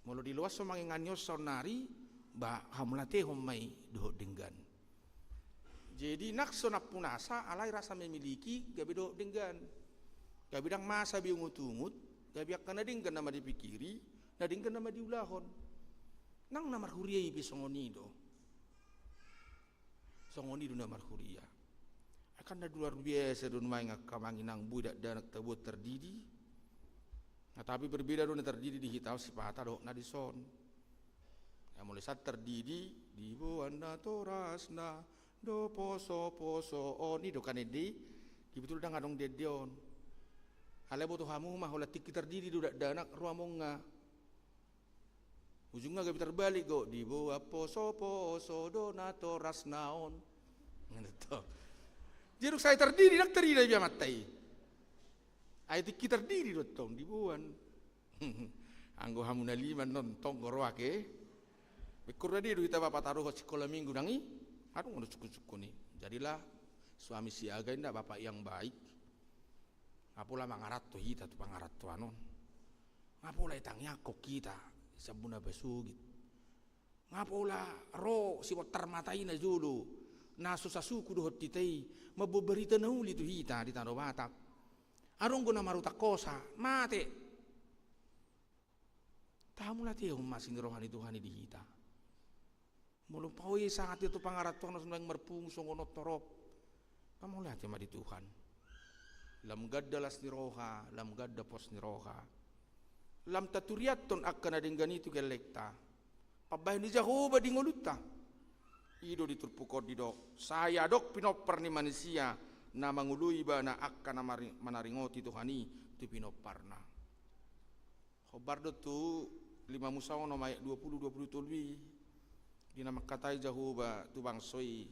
Molo diloas ho mangingan i on saonnari, ba hamauliatehon ma i dohot denggan. Jadi nang so nampunasa alai rasa memiliki gabe dohot denggan. Gabe ndang masa be ungut-ungut, gabe angka na denggan nama dipikiri, na denggan nama diulahon. Nang na marhuria i pe songon i do. Songon i do na marhuria. Ai kan na luar biasa do nuaeng angka amang inang, boi dakdanak taboan tardidi. Nah, tapi berbeda do na tardidi di hita on sipata dohot na dison. Ia molo sian tardidi, diboan natorasna do poso-poso on, i do kan ende i. Kebetulan ndang adong di ende on. Alai boto hamu ma, holan tingki tardidi do dakdanak, ro amongna. Ujungna gabe tarbalik do, diboan poso-poso do natorasna on. Jadi dung sae tardidi, ndang tarida be amanta i. Ai tingki tardidi do tong diboan. Anggo hamu na lima non tong, ro ake. Ingkon rade do hita, Bapak, taruhon sikola minggu nang i. Adong do sungkun-sungkun i. Jadilah suami siaga, inna, bapak yang baik. Nga pola mangaranto hita tu pangarantoan on. Nga pola itangiangkon hita sian bona pasogit. Nga pola ro sibontar mata i najolo na so sasuku dohot hita i, mamboan barita na uli tu hita di Tano Batak. Adong do na marutang hosa, mate. Tahamauliatehon ma asi ni roha ni Tuhan i di hita. Molo pahoe sangat hita tu pangarantoan on, songon naeng marpungu songon on torop, pahamauliate ma di Tuhan. Lam ganda las ni roha, lam ganda pos ni roha. Lam taturiathon angka na denggan i tu gellengta. Pambahen ni Jahowa di ngolunta. I do di turpuk on didok, sai adong pinompar ni manisia na mangoloi ibana angka na mari-, manaringoti Tuhan i tu pinomparna. Hombar do tu lima Musa onom ayat dua pulu, dua pulu tolu i, di na mangkatai Jahowa tu bangso i,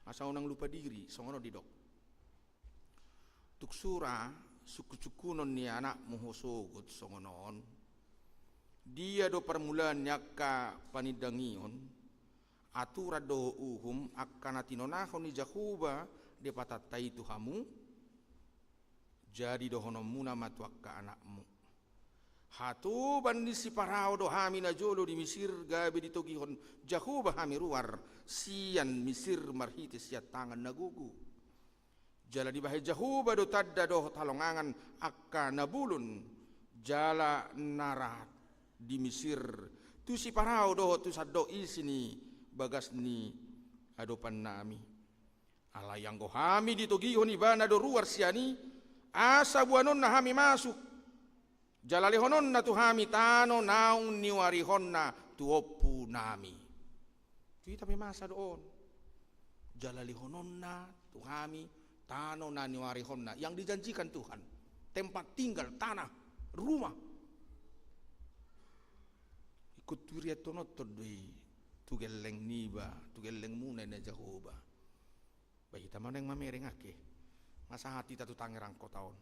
asa unang lupa diri, songon on didok. Tung sura sungkun-sungkunon ni anakmu ho sogot songon on. Dia do parmulaan ni angka panindangion, aturan dohot uhum, angka na tinonahon ni Jahowa Debatanta i tu hamu? Jadi dohononmuna ma tu angka anakmu: Hatoban ni si Parao do hami najolo di Misir, gabe ditogihon Jahowa hami ruar sian Misir marhite sian tangan na gogo. Jala dibahen Jahowa do tanda dohot halongangan angka na bolon jala na ra di Misir tu si Parao dohot tu sandok isi ni bagas ni adopannami. Alai anggo hami ditogihon ibana do ruar sian i, asa boanonna hami masuk, jala lehononna tu hami tano naung niuarihonna tu ompunami. Tu hita pe masa do on. Jala lehononna tu hami tano na niuarihonna, yang dijanjikan Tuhan. Tempat tinggal, tanah, rumah. Ingkon turiathononton do i tu gelleng niba, tu gellengmuna, ninna Jahowa. Ba hita ma naeng mamereng angke. Nga sahat hita tu Tangerang kota on.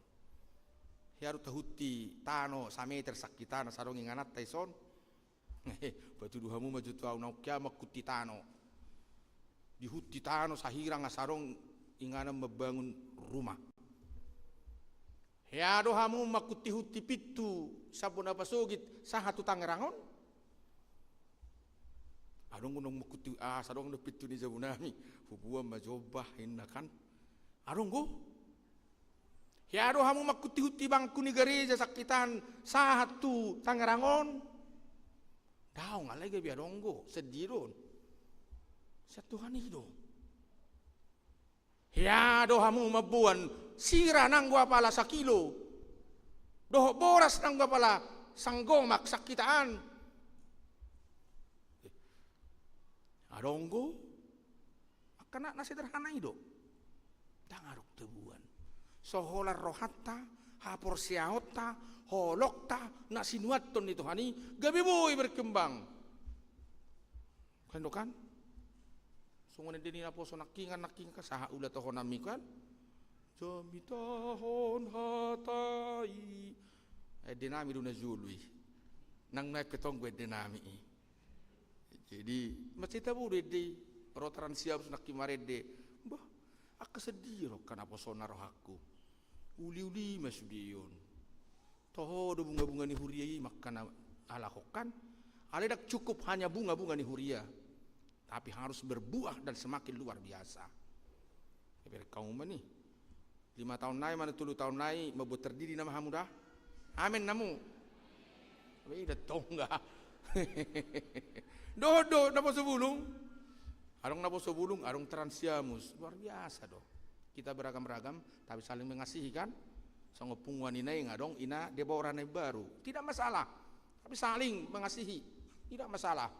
Hea do tahunti tano sameter sangkitana, asa adong ingananta dison. Patudu hamu ma jo tu ahu, naung hea mangkunti tano. Dihunti tano sahirang asa adong inganan mambangun rumah. Hea do hamu mangkunti-hunti pintu sian bona pasogit sahat tu Tangerang on? Adong do naung mangkunti, ah, asa adong do pintu ni jabunami. Huboan ma jo bah, ninna kan. Adong do. Hea do hamu mangkunti-hunti bangku ni gareja sangkitan sahat tu Tangerang on? Daong, alai gabe adong do. Sian dia do on? Sian Tuhan i do. Hea do hamu mamboan sira nanggo apala sakilo, dohot boras nanggo apala sanggomak sangkitaan? Adong do. Angka na, na sederhana i do. Ndang adong taboan. So holan rohanta, haporseaonta, holongta na sinuanhon ni Tuhan i, gabe boi berkembang. Kan do kan? Songon ende ni naposo nangkingan, nangkingan kan, sahat ulaonta ho nami kan? Jamitahon hata i. Endenami do na jolo i. Nang naeng pe tonggo endenami i. Jadi mansai tabo do ende i. Ro taran siabus nangkin marende. Bah, angka sadia do angka naposona rohangku. Uli-uli ma sude on. Toho do bunga-bunga ni huria i ma angka na alahon kan. Alai ndang cukup hanya bunga-bunga ni huria, tapi harus berbuah dan semakin luar biasa. Bereng hamu ma ni. Lima taon nai, mana tolu taon nai, mamboan tardidi nama hamu da? Amen namu. Amen, ida tongga. Dohot do naposo bulung. Adong na poso bulung, adong transiamus. Luar biasa do. Kita beragam-ragam, tapi saling mengasihi kan? Songon punguan i naeng adong ina Debora na imbaru. Tidak masalah. Tapi saling mengasihi. Tidak masalah.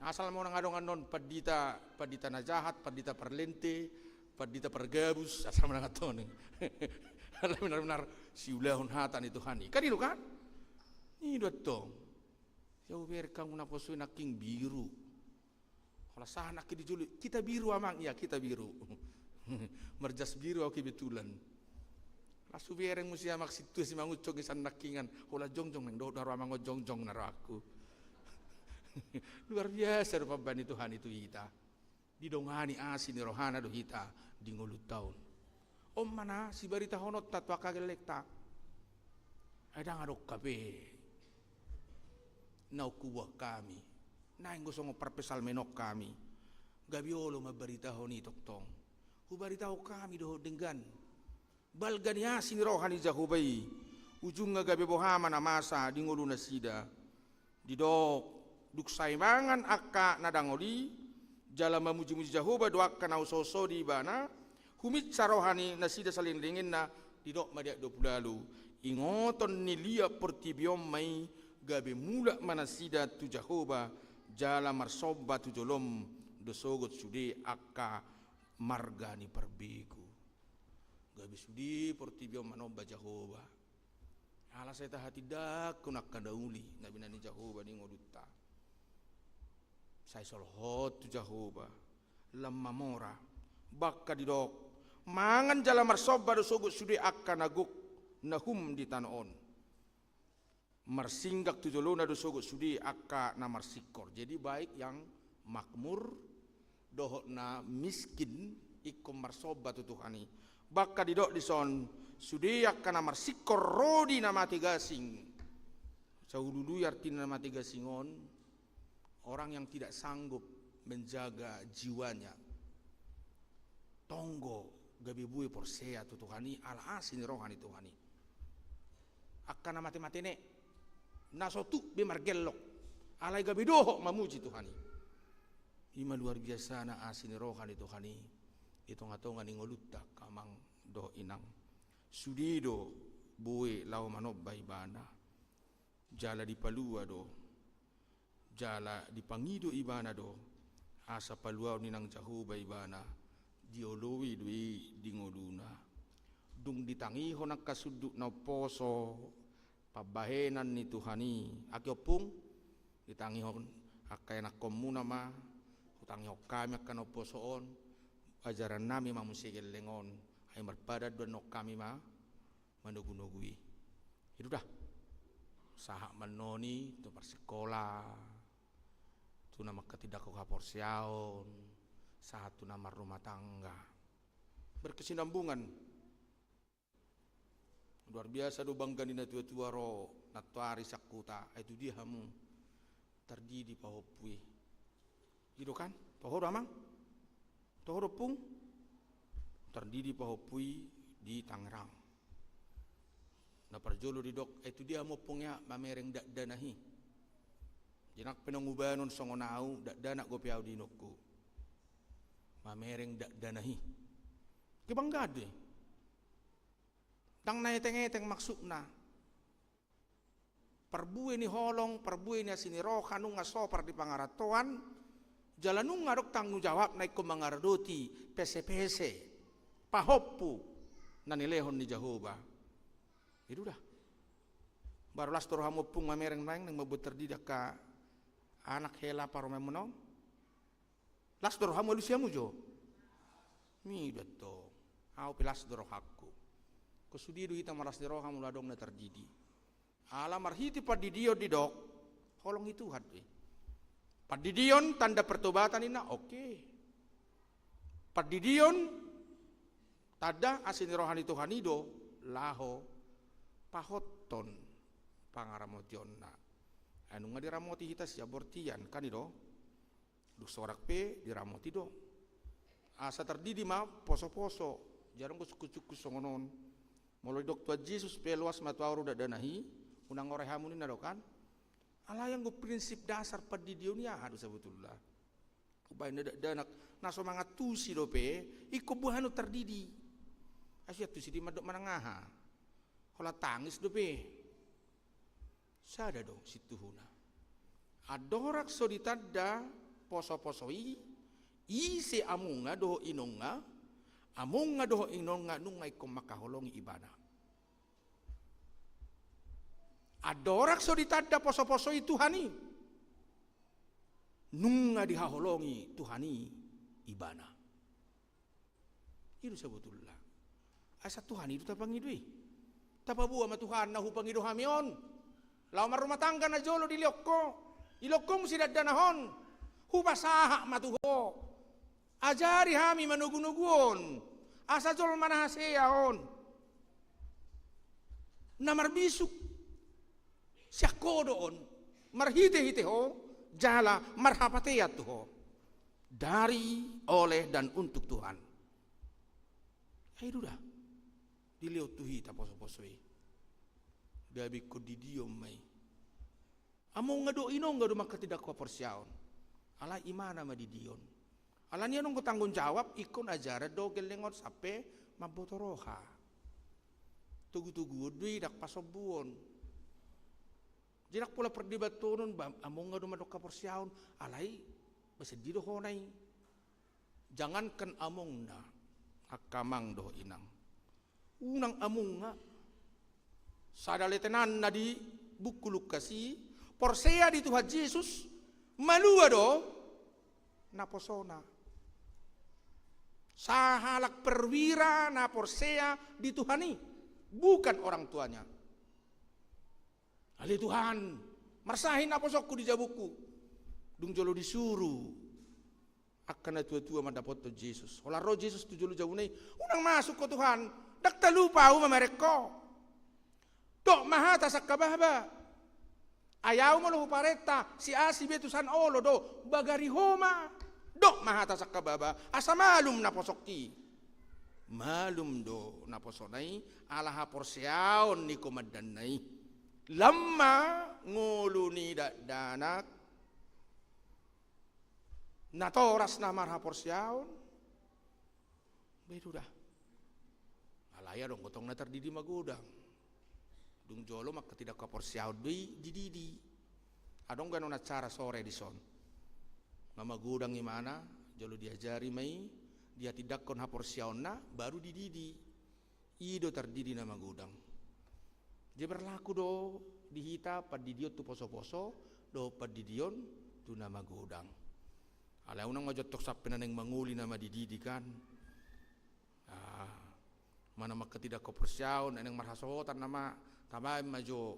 Asal mau nang adong annon pandita, pandita na jahat, pandita parlente, pandita pargabus, asal mau nang antong. Alai benar-benar siulahon hata ni Tuhan i. Kan i do kan? I do antong. Ia hubereng hamu na poso i nangkin biru. Holan sahat nangkin di jolo i, kita biru amang, ia kita biru. Marjas biru au kebetulan. Laos hubereng muse amang sintua Simangunsong i sian nangkinan. Holan jongjong nang dohot do haru amang on jongjong na rohangku. Luar biasa do pambahen ni Tuhan i tu hita. Didongani asi ni rohana do hita di ngolunta on. On ma na sibaritahononta tu angka gellengta. Ai ndang adong hape naung huboan hami. Naeng do songon parpsalmen on hami. Gabe olo mambaritahon i tongtong. Hubaritahon hami dohot denggan balga ni asi ni roha ni Jahowa i. Ujungna gabe boha ma na masa di ngolunasida. Didok, dung sai mangan angka na dangol i, jala mamuji-muji Jahowa do angka na husoso di ibana, huminsa roha ni nasida saleleng-lelengenna. Didok ma di ayat dua pulu ualu, ingoton ni liat portibi on ma i, gabe mulak ma nasida tu Jahowa, jala marsomba tu jolom do sogot sude angka marga ni parbegu. Gabe sude portibi on manomba Jahowa. Ala sai tahatindangkon angka na uli na binahen ni Jahowa di ngolunta. Sai solhot tu Jahowa, lam mamora. Bangka didok, mangan jala marsomba do sogot sude angka na gok na hum di tano on. Marsinggak tu jolona do sogot sude angka na marsingkor. Jadi baik yang makmur dohot na miskin ingkon marsomba tu Tuhan i. Bangka didok dison, sude angka na marsingkor ro di na mate gasing. Saulului artina na mate gasing on, orang yang tidak sanggup menjaga jiwanya. Tonggo gabe bue porsea tu Tuhan i ala asi ni roha ni Tuhan i. Angka na mate-mate ne, na so tuk be margellok, alai gabe dohot mamuji Tuhan i. I ma luar biasana asi ni roha ni Tuhan i di tonga-tonga ni ngolunta angka amang dohot inang. Sude do bue laho manomba ibana. Jala dipalua do, jala dipangido ibana do, asa paluaon ni nang Jahowa ibana, dioloi do i di ngoluna. Dung ditangihon angka sundut na umposo pambahenan ni Tuhan i, ake ompung, ditangihon angka ianakhonmuna ma, hutangihon hami angka na umposo on, ajarannami ma muse gelleng on, ai marpadan do annon hami ma manogu-nogu i. I do da. Sahat ma annon i tu marsikola, tu na mangkatindangkon haporseaon, sahat tu na marrumah tangga. Berkesinambungan. Luar biasa do bangga ni natua-tua ro nantoari sian huta, ai tu dia hamu tardidi pahompu i. I do kan? Toho do amang? Toho do ompung? Tardidi pahompu i di Tangerang. Na parjolo didok, ai tu dia hamu ompung ia mamereng dakdanak i. Jadi nang pe naung hubahen on songon au, dakdanak dope au di inongku. Mamereng dakdanak i. Kebanggaan do i. Ndang na eteng-eteng maksudna. Parbue ni holong, parbue ni asi ni roha, nunga sopar di pangarantoan, jala nunga adong tanggung jawabna ingkon mangaradoti pese-pese pahompu na nilehon ni Jahowa. I do da. Baru las do rohamu ompung mamereng naeng, naeng mambuat tardidi angka anak hela parumaenmuna on. Las do rohamu, alusi hamu jo. I do antong. Au pe las do rohangku. Ingkon sude do hita marlas ni roha molo adong na tardidi. Ala marhite pandidion didok, holong ni Tuhan do i. Pandidion tanda pertobatan ninna, oke. Pandidion tanda asi ni roha ni Tuhan i do laho pahothon pangaramotionna. Ai nunga diramoti hita sian bortian, kan i do? Dung sorak pe diramoti do. Asa tardidi ma poso-poso. Jadi adong do sungkun-sungkun songon on. Molo didok Tuhan Jesus pe, loas ma tu ahu ro dakdanak i, unang orai hamu ninna do kan. Alai anggo prinsip dasar pandidion i aha do sabotulna? Baen na dakdanak, na so mangantusi dope, ingkon boha annon tardidi. Ai so iantusi do i mandok manang aha. Holan tangis dope. Sada do sintuhuna. Andorang so ditanda posoposo i, ise amongna dohot inongna, amongna dohot inongna nunga ingkon mangkaholongi ibana. Andorang so ditanda posoposo i Tuhan i, nunga dihaholongi Tuhan i ibana. I do sabotulna. Asa Tuhan i do tapangido i. Tapaboa ma Tuhan na hupangido hami on. Laho marrumah tangga na jolo dilehon Ho. Dilehon Ho muse dakdanak on. Hupasahat ma tu Ho. Ajari hami manogunogu on. Asa jolma na hasea on. Na marbisuk. Sian Ho do on, marhitehite Ho, jala marhapatean tu Ho. Dari, oleh, dan untuk Tuhan. Ai do da. Dilehon tu hita posoposo i. Gabe ingkon didion ma i. Amongna dohot inongna do manghatindanghon haporseaon. Alai imana ma didion. Alani i adong do tanggung jawab, ingkon ajaran do gelleng on sampe mamboto roha. Togutoguon do i, ndang pasombuon. Jadi ndang pola perdebatonon, ba, amongna do mandok haporseaon, alai basendi do hona i. Jangankan amongna, angka amang dohot inang. Unang amongna, sada letenanna di buku Lukas i, porsea di Tuhan Jesus, malua do naposona. Sahalak perwira na porsea di Tuhan i, bukan orang tuanya. Ale Tuhan, marsahin naposongku di jabungku. Dung jolo disuru angka natuatua mandapothon Jesus. Holan ro Jesus tu jolo jabuna i, unang masuk ho Tuhan, ndang talupa ahu mamereng ho. Dok ma hata sangkababa. Ai ahu molo huparenta, si A si B tu san olo do, bagari ho ma. Dok ma hata sangkababa, asa malum naposongki. Malum do naposona i, ala haporseaon ni komandanna i. Lam ma ngolu ni dakdanak natoras na marhaporseaon. Ba i do da. Alai adong do tong na tardidi magodang. Dung jolo manghatindanghon haporseaon do i dididi. Adong ganon acara sore dison. Nga magodang imana, jolo diajari ma i, dihatindanghon haporseaonna, baru dididi. I do tardidi na magodang. Jadi berlaku do di hita pandidion tu posoposo, dohot pandidion tu na magodang. Alai unang ma jo tong sampe na naeng mangoli nama dididi kan. Ah, manang manghatindanghon haporseaon, naeng marhasohotan nama, tabaen ma jo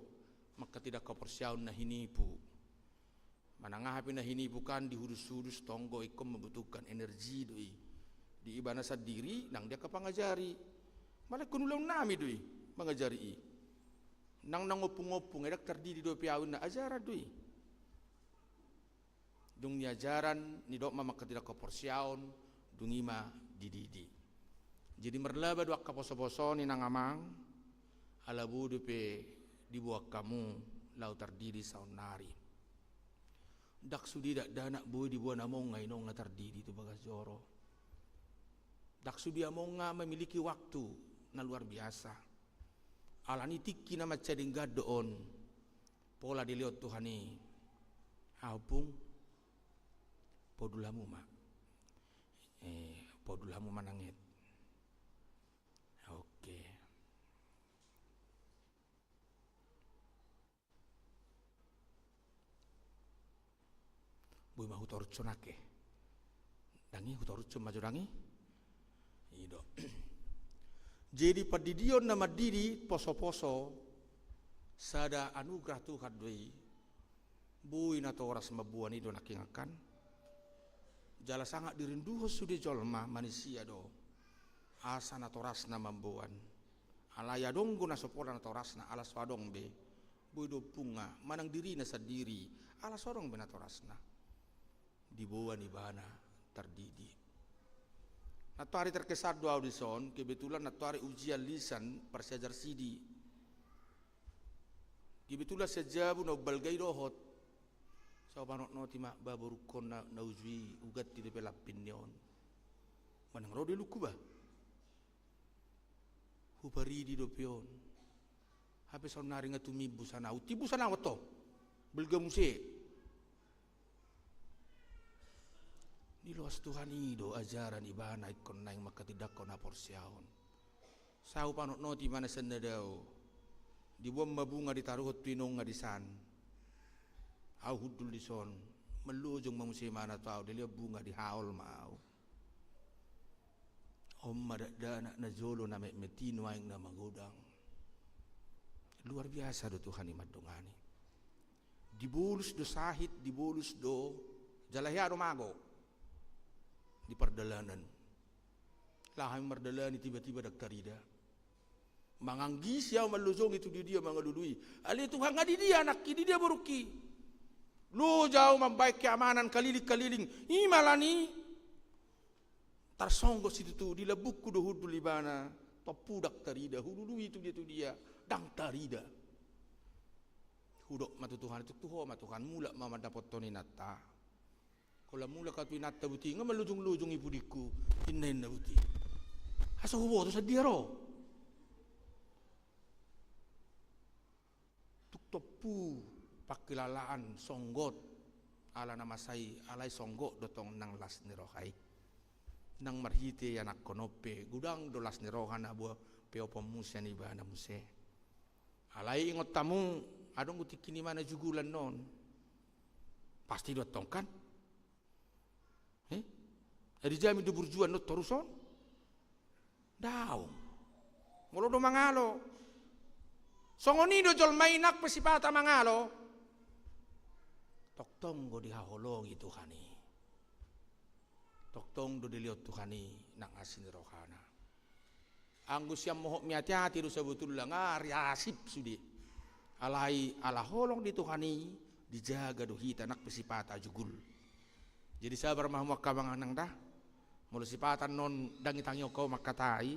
manghatindanghon haporseaon na hinipu. Manang aha pe na hinipu kan dihudushudus tong do ingkon membutuhkan energi do i. Di ibana sandiri nang di angka pangajari. Mala ingkon ulaon nami do i mangajari i. Nang na ngompung-ngompung, ndang tardidi dope ahu inna ajaran do i. Dung niajaran, nidok ma manghatindanghon haporseaon, dung i ma dididi. Jadi marlaba do angka posoposo on inang amang, ala boi dope diboan hamu laho tardidi saonnari. Ndang sude dakdanak boi diboan amongna inongna tardidi tu bagas joro. Ndang sude amongna memiliki waktu na luar biasa. Alani tingki na mansai denggan do on. Pola dilehon Tuhan i. Ampung. Podul hamu ma. Eh, podul hamu ma nanget. Oke. Boi ma hutorushon angke. Dang i hutorushon ma jo dang i. I do. Jadi pandidion na mandidi posoposo sada anugerah Tuhan do i. Boi natoras mamboan i do nangkin angkan. Jala sanga dirinduhon sude jolma manisia do. Asa natorasna mamboan. Alai adong do na so pola natorasna ala so adong be. Boi do ompungna manang dirina sandiri ala so adong be natorasna. Diboan ibana tardidi. Nantoari terkesan do ahu dison, kebetulan nantoari ujian lisan parsiajar sidi. Kebetulan sian jabu na umbalga i dohot. Sai hupanotnoti ma ba borungkon na, na uju i, huganti dope lampin ni on. Manang ro do ilungku ba. Huparidi dope on. Hape saonnari nga tumimbusan ahu. Timbusan ahu antong. Balga muse. Niloas Tuhan i do ajaran ibana ingkon naeng mangkatindangkon haporseaon. Sai hupanotnoti ma na sian na dao. Diboan ma bunga ditaruhon tu inongna disan. Ahu hundul dison. Mallojong ma muse ibana tu ahu, dilehon bunga, dihaol ma ahu. On ma dakdanak na jolo na metmet i nuaeng na magodang. Luar biasa do Tuhan i mandongani. Dibolus do sahit, dibolus do, jala hea do mago di pardalanan. Laho hami mardalani, tiba-tiba ndang tarida. Manganggisi ahu, mallojongi tu dia-dia mangalului. Ale Tuhan, nga di dia anakki, di dia borungki? Loja ahu mambahen keamanan kaliling-kaliling. I ma lan i. Tarsonggot situtu, di lambungku do hundul ibana. Tompu ndang tarida, hulului tu dia tu dia, ndang tarida. Hudok ma tu Tuhan, tuk tu Ho ma Tuhan, mulak ma mandapothon inanta. Holan mulak ahu tu inanta, buti nga mallojong-lojong i pudingku, inna, inna buti. Asa huboto sian dia ro. Tuk tompu pangkilalaan songgot, ala na masa i, alai songgot do tong nang las ni roha i. Nang marhite ianakhon on pe, godang do las ni roha na boi peoponmu sian ibana muse. Alai ingot hamu, adong do tingki ni ibana jugul annon. Pasti do antong kan? Eh? Adi jamin do burju annon torus on? Daong. Molo do mangalo. Songon i do jolma i nang pe sipata mangalo. Tongtong do dihaholongi Tuhan i. Tongtong do dilehon Tuhan i nang asi ni rohana. Anggo sian mohop ni ate-ate do sabotulna nga riasip sude. Alai ala holong ni Tuhan i dijaga do hita nang pe sipata jugul. Jadi sabar ma hamu angka amang inang da. Molo sipata annon ndang itangihon hamu mangkatai.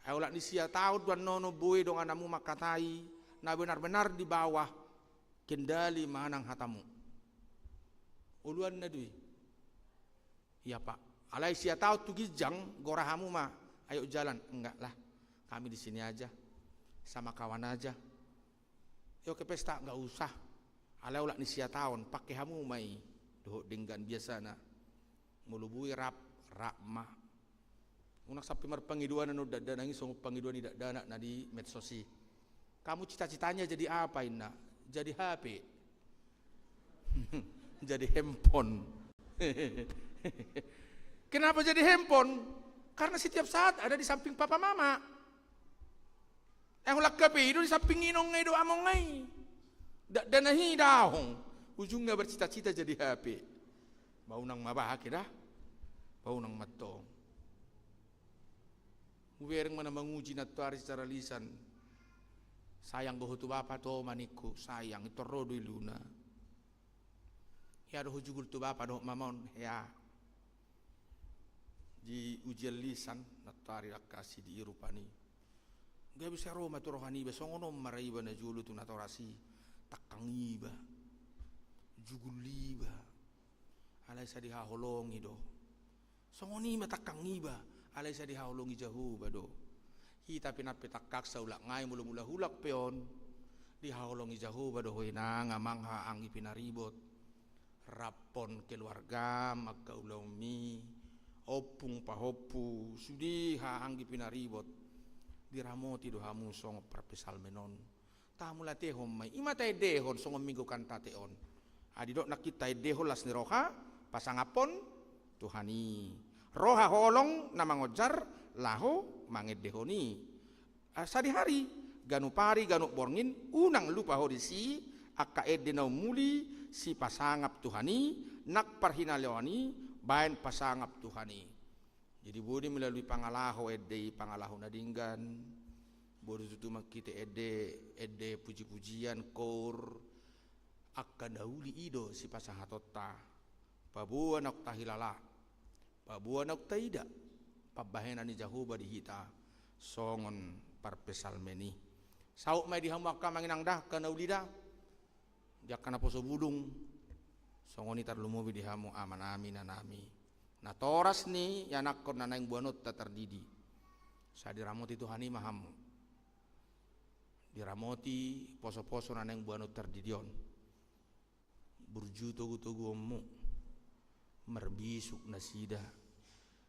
Ai olat ni sia taon do annon on boi dongananmu mangkatai na benar-benar di bawah kendali manang hatamu. Uluanna do i. Ia Pak, alai sia taon tu ginjang, gora hamu ma, ayo jalan, enggak lah, kami di sini aja, sama kawan aja. Yo ke pesta, enggak usah. Alai olat ni sia taon, pake hamu ma i, dohot denggan biasana. Molo boi rap, rap ma. Unang sampe marpangidoan annon dakdanak i songon pangidoan ni dakdanak na di medsos i. Kamu cita-citanya jadi apa, inna? Jadi H P. Jadi handphone. Kenapa jadi handphone? Karena setiap saat ada di samping papa mama. Yang holan H P i do di samping inong i do among i. Dakdanak i daong. Ujungnya bercita-cita jadi H P. Ba unang ma bahat da. Ba unang ma tong. Hubereng ma na manguji nantoari secara lisan. Sayang do ho tu bapa, to, ma ningku, sayang, i tor ro do iluna. Hea do ho jugul tu bapa dohot mama on, hea. Di ujian lisan nantoari, dangka asi di i rupani. Gabe sai ro ma tu roha niba, songon on ma ra iba na jolo tu natoras i, tangkang iba. Jugul iba. Alai sai dihaholongi do. Songon i ma tangkang iba, alai sai dihaholongi Jahowa do. Hita pe nang pe tangkang saulak nai molo mulak-ulak pe on. Dihaholongi Jahowa do ho inang amang haha anggi pinaribot. Raphon keluargam, angka ulaonmi, ompung pahompu, sude haha anggi pinaribot. Diramoti do hamu songon parpsalmen on. Tamulatehon ma i, i ma taendehon songon minggu kan tate on. Adi dok nangkin taendehon las ni roha, pasangaphon Tuhan i. Roha holong na mangonjar laho mangendehon i. Ah, sadihari, ganup ari, ganup borngin, unang lupa ho disi, angka ende na umuli, sipasangap Tuhan i, nang parhinalean i, baen pasangap Tuhan i. Jadi boi do melalui pangalaho ende i, pangalaho na denggan, boi do tutu mangkite ende, ende puji-pujian, koor, angka na uli i do sipasahatonta, paboa naung tahilala, paboa naung taida, pambahenan ni Jahowa di hita, songon parpsalmen i. Saut ma i di hamu angka amang inang da, angka na uli da, di angka naposo bulung, Songon i tarlumobi di hamu amanami, inanami, natoras ni ianakhon na naeng boanonta tardidi. Sai diramoti Tuhan i ma hamu. Diramoti poso-poso na naeng boanon tardidi on. Burju togu-toguonmu, marbisuk nasida.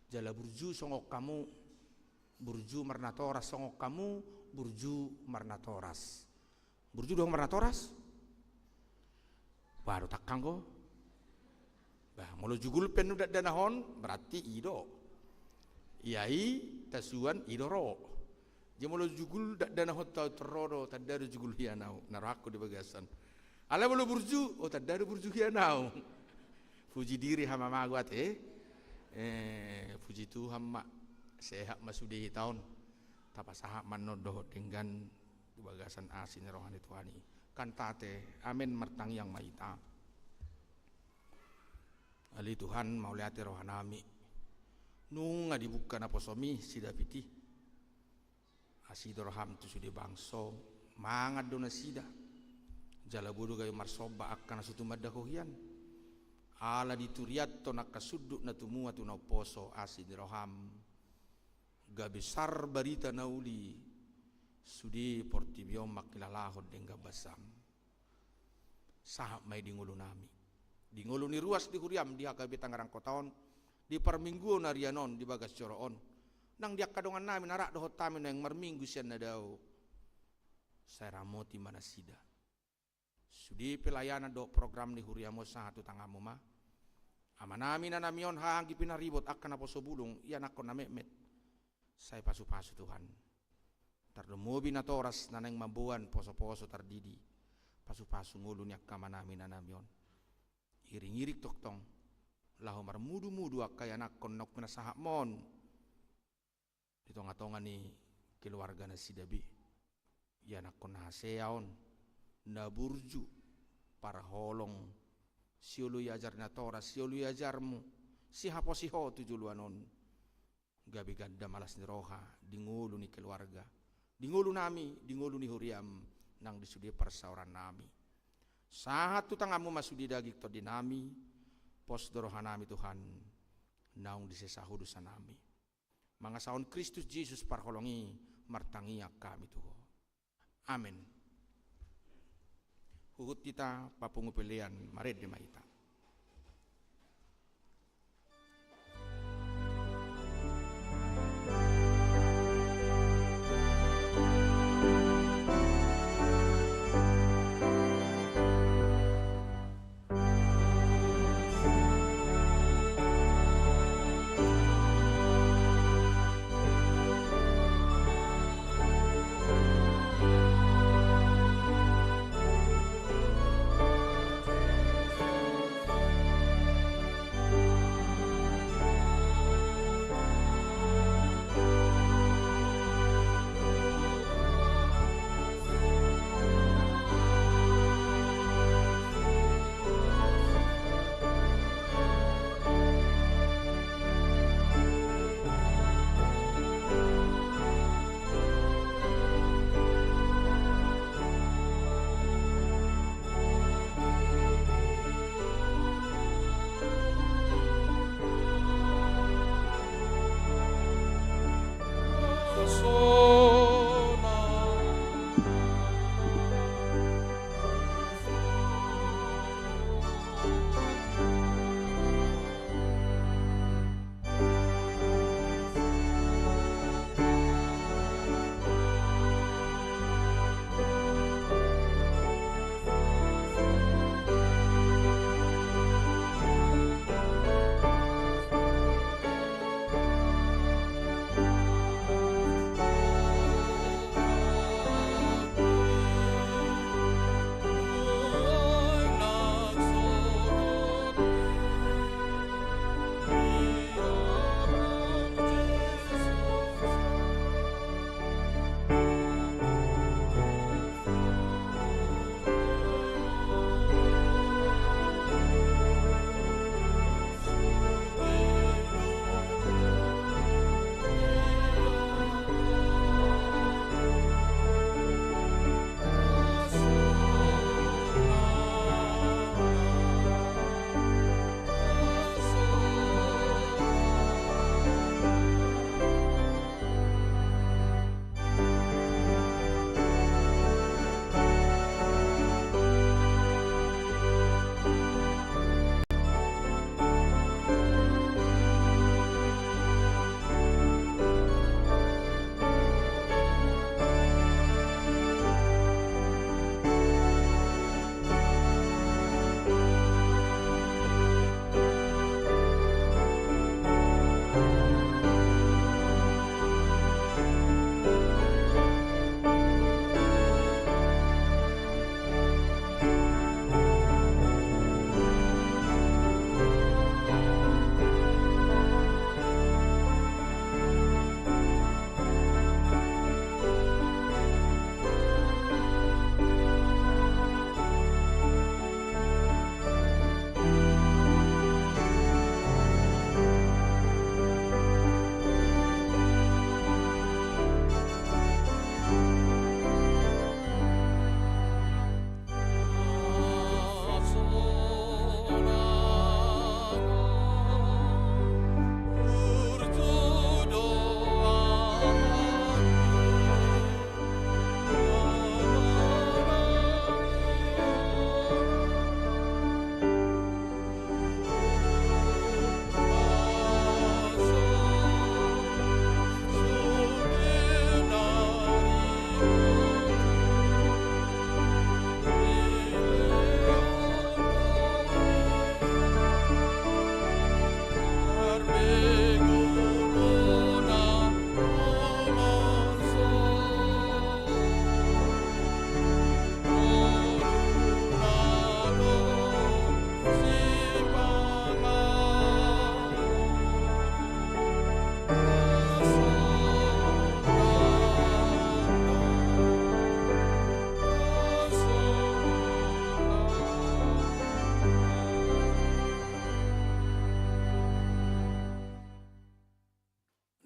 Jala burju songon hamu, burju marnatoras songon hamu, burju marnatoras. Burju do hamu marnatoras? Bah, do tangkang ho. Bah, molo jugul pe nu dakdanak on, berarti i do. Ia i, tasuan i do ro. Jadi molo jugul dakdanak on, tau ro do, tanda do jugul hian ahu, na rohangku di bagasan. Alai molo burju, oh, tanda do burju hian ahu. Puji diri hamu ma, agu ate. Eh, puji Tuhan ma. Sehat ma sude hita on. Tapasahat ma annon dohot denggan tu bagasan asi ni roha ni Tuhan i. Cantate, amen, martangiang ma hita. Ale Tuhan, mauliate rohanami. Nunga dibuka naposomi si David i. Asi do roham tu sude bangso, mangan do nasida. Jala boi do gabe marsomba angka na so tumanda Ho hian. Ala dituriathon angka sundut na tumua tu na umposo asi ni roham. Gabe sar barita na uli sude portibi on mangkilalahon denggan basam. Sahat ma i di ngolunami, di ngolu ni ruas di huriam di H K B Tangerang Kota on, di parmingguon arian on di bagas joro on, nang di angka dongannami na rap dohot hami naeng marminggu sian na dao. Sai ramoti ma nasida. Sude pelayanan dohot program ni huriam on sahat tu tanganmu ma. Amanami, inanami on, haha anggi pinaribot, angka naposo bulung, ianakhon na metmet. Sai pasu-pasu Tuhan. Tarlumobi natoras na naeng mamboan poso-poso tardidi. Pasu-pasu ngolu ni angka amanami, inanami on. Iring-iring tongtong laho marmudu-mudu angka ianakhon naung pinasahatmon di tonga-tonga ni keluarga nasida be. Ianakhon na hasea on, na burju, parholong, sioloi ajar ni natoras, sioloi ajarmu, sihaposi Ho tu joloan on. Gabe ganda ma las ni roha di ngolu ni keluarga, di ngolunami, di ngolu ni huriam, nang di sude parsaorannami. Sahat tu tanganmu ma sude daging tondinami, pos do rohanami Tuhan, naung disesa Ho dosanami. Mangasahon Kristus Jesus parholong i, martangiang hami tu Ho. Amen. Huhut hita papungu pelean, marende ma hita.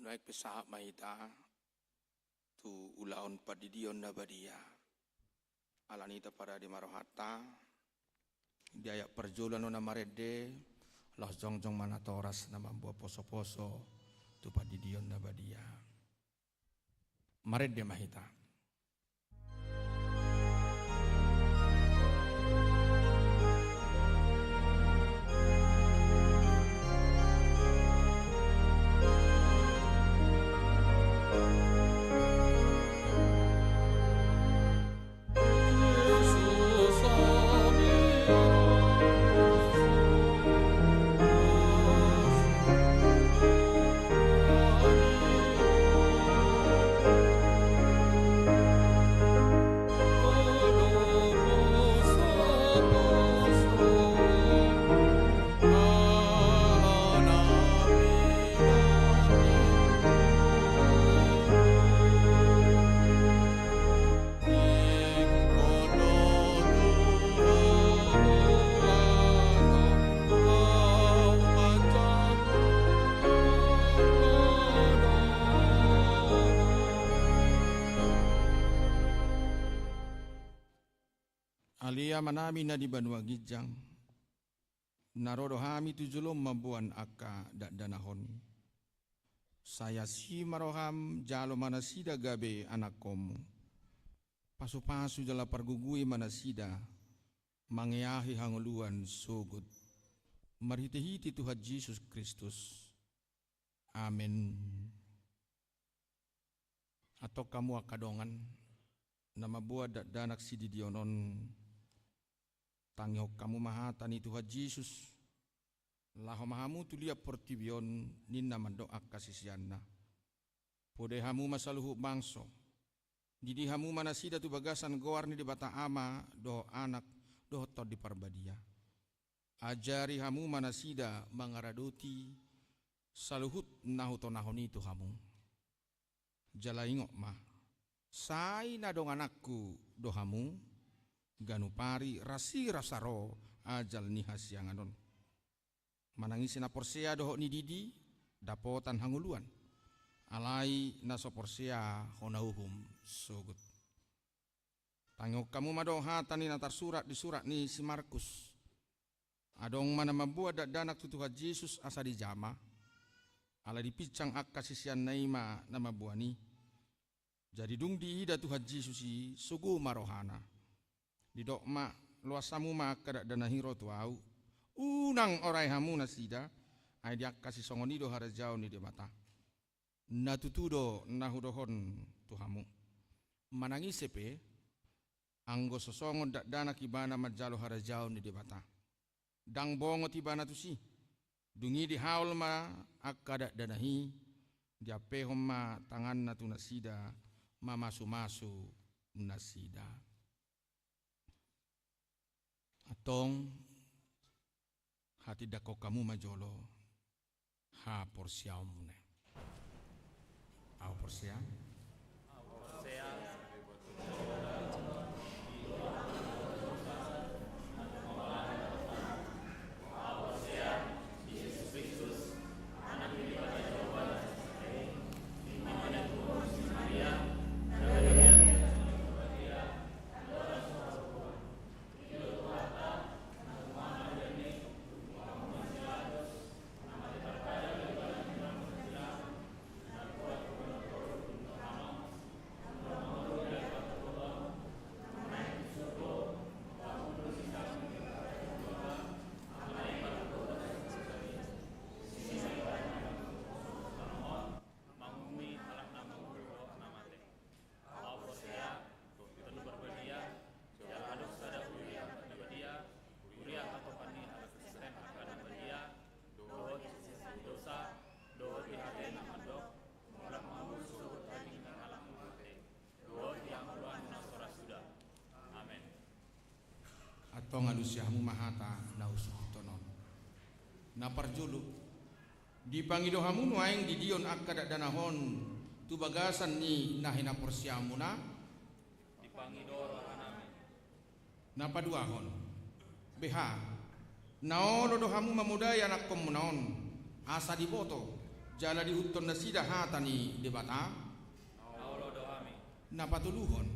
Naeng pe sahat ma hita tu ulaon pandidion na badia. Alani i taparade ma rohanta, di ayat parjolo annon na marende, laos jongjong ma natoras na mamboan posoposo tu pandidion na badia. Marende ma hita. Ale Amanami na di banua ginjang, na ro do hami tu jolom mamboan angka dakdanak on. Sai asi ma roham, jalo ma nasida gabe anakkonmu. Pasupasu jala pargogoi ma nasida mangeahi hangoluan sogot. Marhitehite Tuhan Jesus Kristus. Amen. Antong hamu angka dongan, na mamboan dakdanak sididion on, tangihon hamu ma hata ni Tuhan Jesus, laho ma hamu tu liat portibi on, ninna mandok angka siseanna. Podai hamu ma saluhut bangso, didi hamu ma nasida tu bagasan goar ni Debata Ama, dohot Anak, dohot Tondi Parbadia. Ajari hamu ma nasida mangaradoti saluhut na hutonahon i tu hamu. Jala ingot ma, sai na dongananku do hamu, ganup ari rasirasa ro ajal ni hasiangan on. Manang ise na porsea dohot nididi, dapotan hangoluan. Alai na so porsea hona uhum sogot. Tangihon hamu ma do hata ni na tarsurat di surat ni si Markus. Adong ma na mamboan dakdanak tu Tuhan Jesus asa dijama. Ala dipinsang angka siseanna i ma na mamboan i. Jadi dung diida Tuhan Jesus i, sogo ma rohana. Didok ma, loas hamu ma angka dakdanak i ro tu ahu. Unang orai hamu nasida, ai di angka sisongon i do harajaon ni Debata. Na tutu do na hudokhon tu hamu. Manang ise pe, anggo so songon dakdanak ibana manjalo harajaon ni Debata, ndang bongot ibana tusi. Dung i dihaol ma angka dakdanak i, diampehon ma tanganna tu nasida, mamasumasu nasida. Antong, hatindangkon hamu ma jolo haporseaonmuna. Ahu porsea. Ahu porsea tu Tondi Parbadia, jala adong sada huria na badia, huria hatopan ni halak Kristen angka na badia, dohot di sesa ni dosa, dohot di hata na mandok, mulak ma hamu sogot daging ni halak na mate, dohot di hangoluan na so ra suda. Amen. Antong alusi hamu ma hata na husuhuthon on. Na parjolo, dipangido hamu nuaeng didion angka dakdanak on tu bagasan ni na hinaporseaonmuna? Dipangido rohanami. Na paduahon, beha, na olo do hamu mamodai anakkonmuna on, asa diboto, Jala diihuthon nasida hata ni Debata. Na olo do hami. Na patoluhon.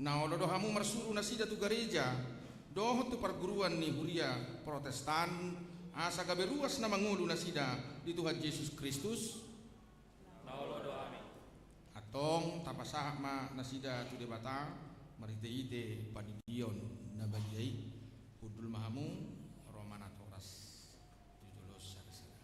Na olo do hamu marsuru nasida tu gareja, dohot tu parguruan ni huria Protestan, asa gabe ruas na mangolu nasida di Tuhan Jesus Kristus. Na olo do hami. Antong tapasahat ma nasida tu Debata, marhite-hite pandidion na badia i, hundul ma hamu, ro ma natoras, tu jolo sada-sada.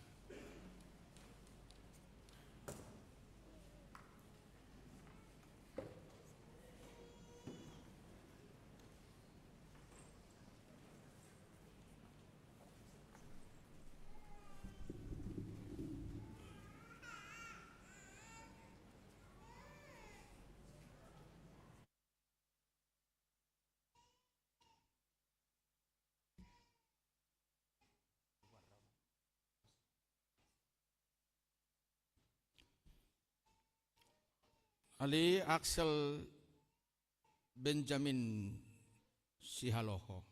Ale Axel Benjamin Sihaloho.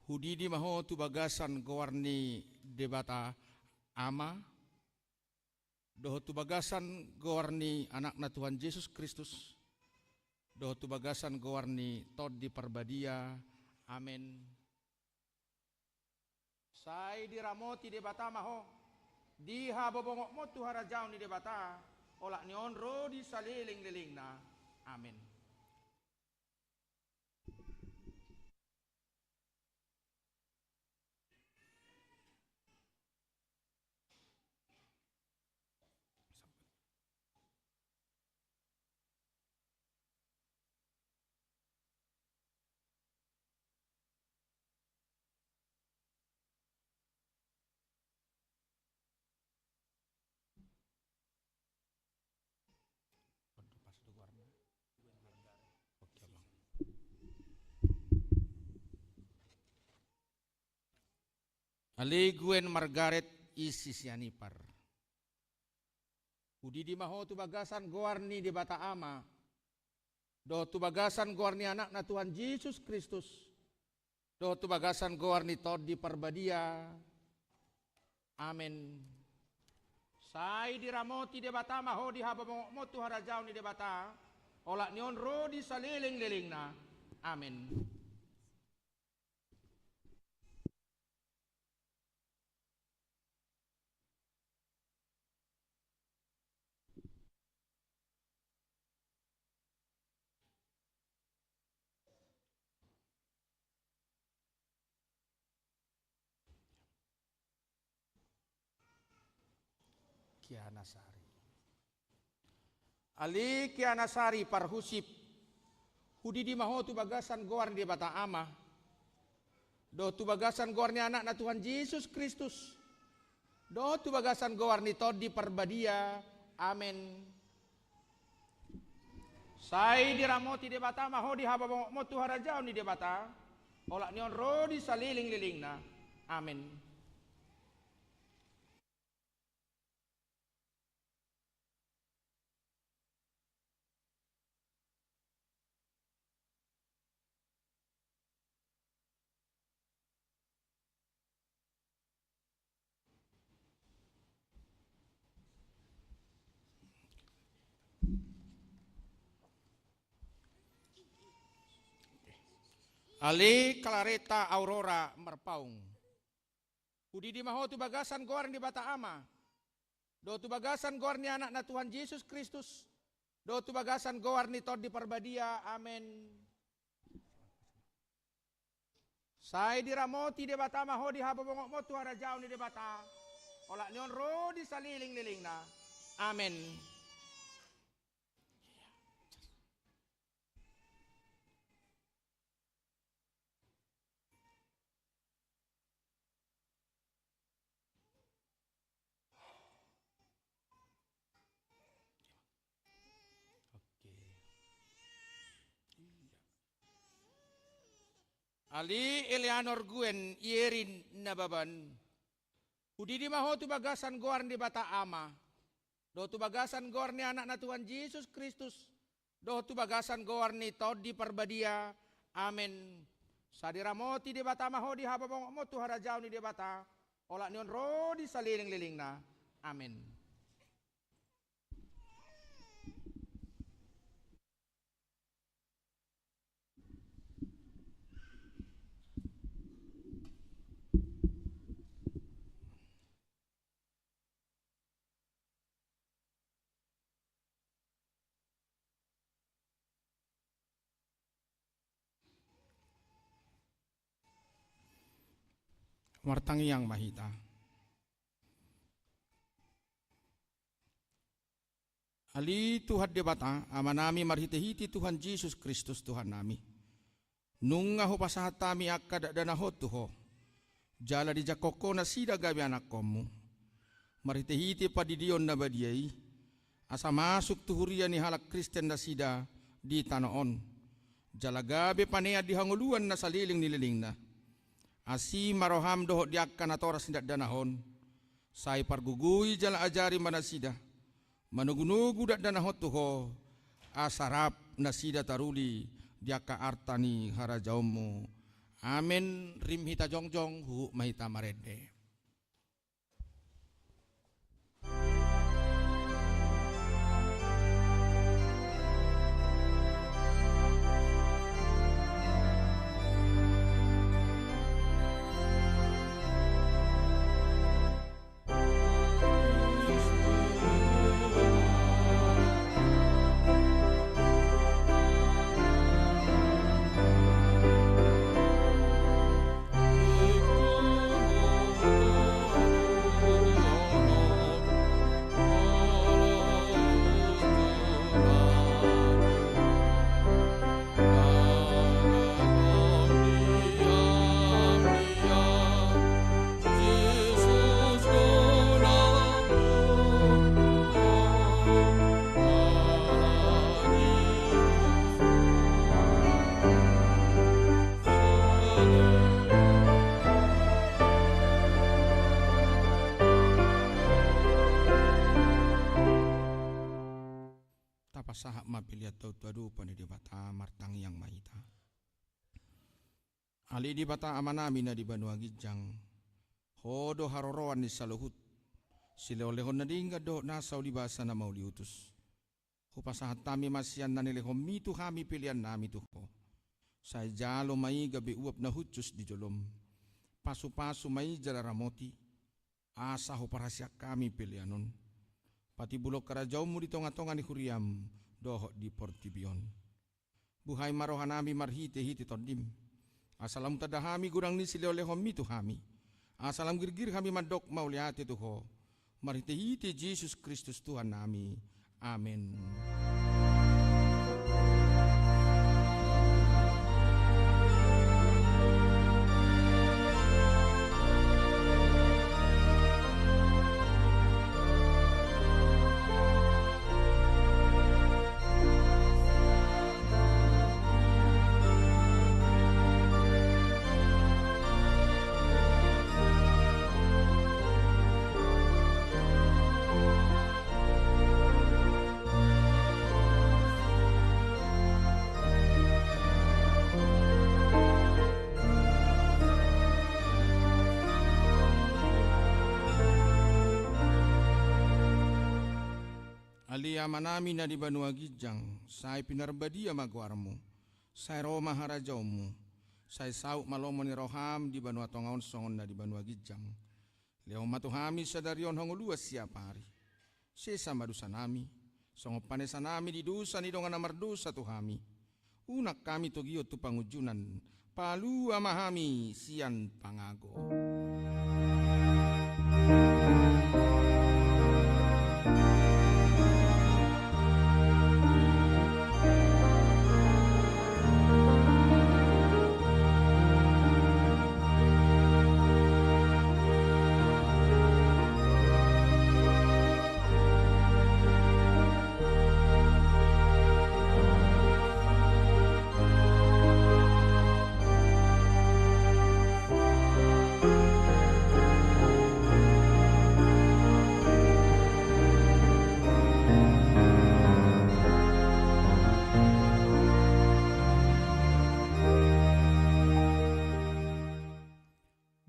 Hudidi ma ho tu bagasan goar ni Debata Ama, dohot tu bagasan goar ni Anakna Tuhan Jesus Kristus, dohot tu bagasan goar ni Tondi Parbadia. Amen. Sai diramoti Debata ma ho di habobongotmon tu harajaon ni Debata, olat ni on ro di saleleng-lelengna. Amen. Ale Gwen Margaret i si Sianipar. Hudidi ma ho tu bagasan goar ni Debata Ama, dohot tu bagasan goar ni Anakna Tuhan Jesus Kristus, dohot tu bagasan goar ni Tondi Parbadia. Amen. Sai diramoti Debata ma ho di habobongotmon tu harajaon ni Debata, olat ni on ro di saleleng-lelengna. Amen. Kiana Sari. Ale Kiana Sari Parhusip, hudidi ma ho tu bagasan goar ni Debata Ama, dohot tu bagasan goar ni Anakna Tuhan Jesus Kristus, dohot tu bagasan goar ni Tondi Parbadia. Amen. Sai diramoti Debata ma ho di habobongotmon tu harajaon ni Debata, olat ni on ro di saleleng-lelengna. Amen. Ale Claretta Aurora Marpaung. Hudidi ma ho tu bagasan goar ni Debata Ama, dohot tu bagasan goar ni Anakna Tuhan Jesus Kristus, dohot tu bagasan goar ni Tondi Parbadia. Amen. Sai diramoti Debata ma ho di habobongotmon tu harajaon ni Debata, olat ni on ro di saleleng-lelengna. Amen. Oke. Iya. Ale Eleanor Gwen Ierin Nababan. Hudidi ma ho tu bagasan goar ni Debata Ama, dohot tu bagasan goar ni Anakna Tuhan Jesus Kristus, dohot tu bagasan goar ni Tondi Parbadia. Amen. Sai diramoti Debata ma ho di habobongotmon tu harajaon ni Debata, olat ni on ro di saleleng-lelengna. Amen. Martangiang ma hita. Ale Tuhan Debata, Amanami marhitehite Tuhan Jesus Kristus Tuhannami. Nunga hupasahat hami angka dakdanak on tu Ho. Jala dijangkon Ho nasida gabe anakkonmu. Marhitehite pandidion na badia i, asa masuk tu huria ni halak Kristen nasida di tano on. Jala gabe panean di hangoluan na saleleng ni lelengna. Asi ma roham dohot di angka natoras ni dakdanak on. Sai pargogoi jala ajari ma nasida. Manogunogu dakdanak on tu Ho, asa rap nasida taruli di angka arta ni harajaonmu. Amen. Rim hita jongjong, huhut ma hita marende. Tapasahat ma pelean ta tu adopan ni Debata, martangiang ma hita. Ale Debata Amanami na di banua ginjang, Ho do haroroan ni saluhut. Silehonlehon na denggan dohot nasa ulibasa na mauliutus. Hupasahat hami ma sian na nilehonmi tu hami peleannami tu Ho. Sai jalo ma i gabe uap na hushus di jolom. Pasupasu ma i jala ramoti. Asa huparhaseang hami pelean on. Patimbulhon harajaonmu di tongatonga ni huriam dohot di portibi on. Buhai ma rohanami marhitehite Tondim. Asa lam tanda hami godang ni silehonlehonmi tu hami. Asa lam girgir hami mandok mauliate tu Ho. Marhitehite Jesus Kristus Tuhannami. Amen. Ale Amanami na di banua ginjang, sai pinarbadia ma goarmu, sai ro ma harajaonmu, sai saut ma lomo ni roham di banua tonga on songon na di banua ginjang. Lehon ma tu hami sadari on hangoluan siapari. Sesa ma dosanami, songon panesanami di dosa ni dongan na mardosa tu hami. Unang hami togihon tu pangunjunan, palua ma hami sian pangago.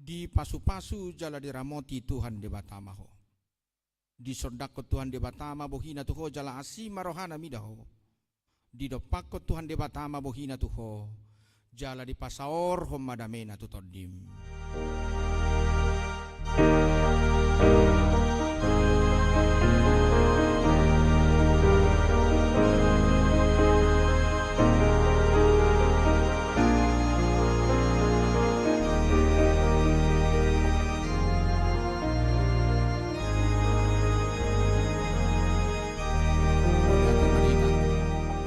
Dipasupasu jala diramoti Tuhan Debata ma ho. Disondangkon Tuhan Debata ma bohina tu ho jala asi ma rohana mida ho. Didompakkon Tuhan Debata ma bohina tu ho jala dipasaorhon ma damena tu tondim.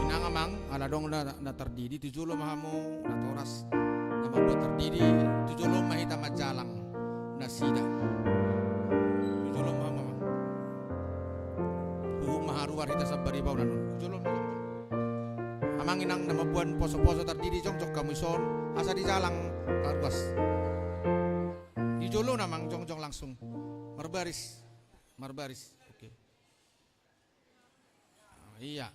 Inang amang, ala dong na, na tardidi, tu jolo ma hamu, natoras, na mambuat tardidi, tu jolo ma hita manjalang nasida. Tu jolo ma hamu, amang. Huhut ma haruar hita sambari baonan on. Tu jolo ma hamu. Amang inang na mamboan poso-poso tardidi, jongjong hamu dison, asa dijalang taruas. Di jolo na, amang, jongjong langsung. Marbaris. Marbaris. Oke. Ah, iya.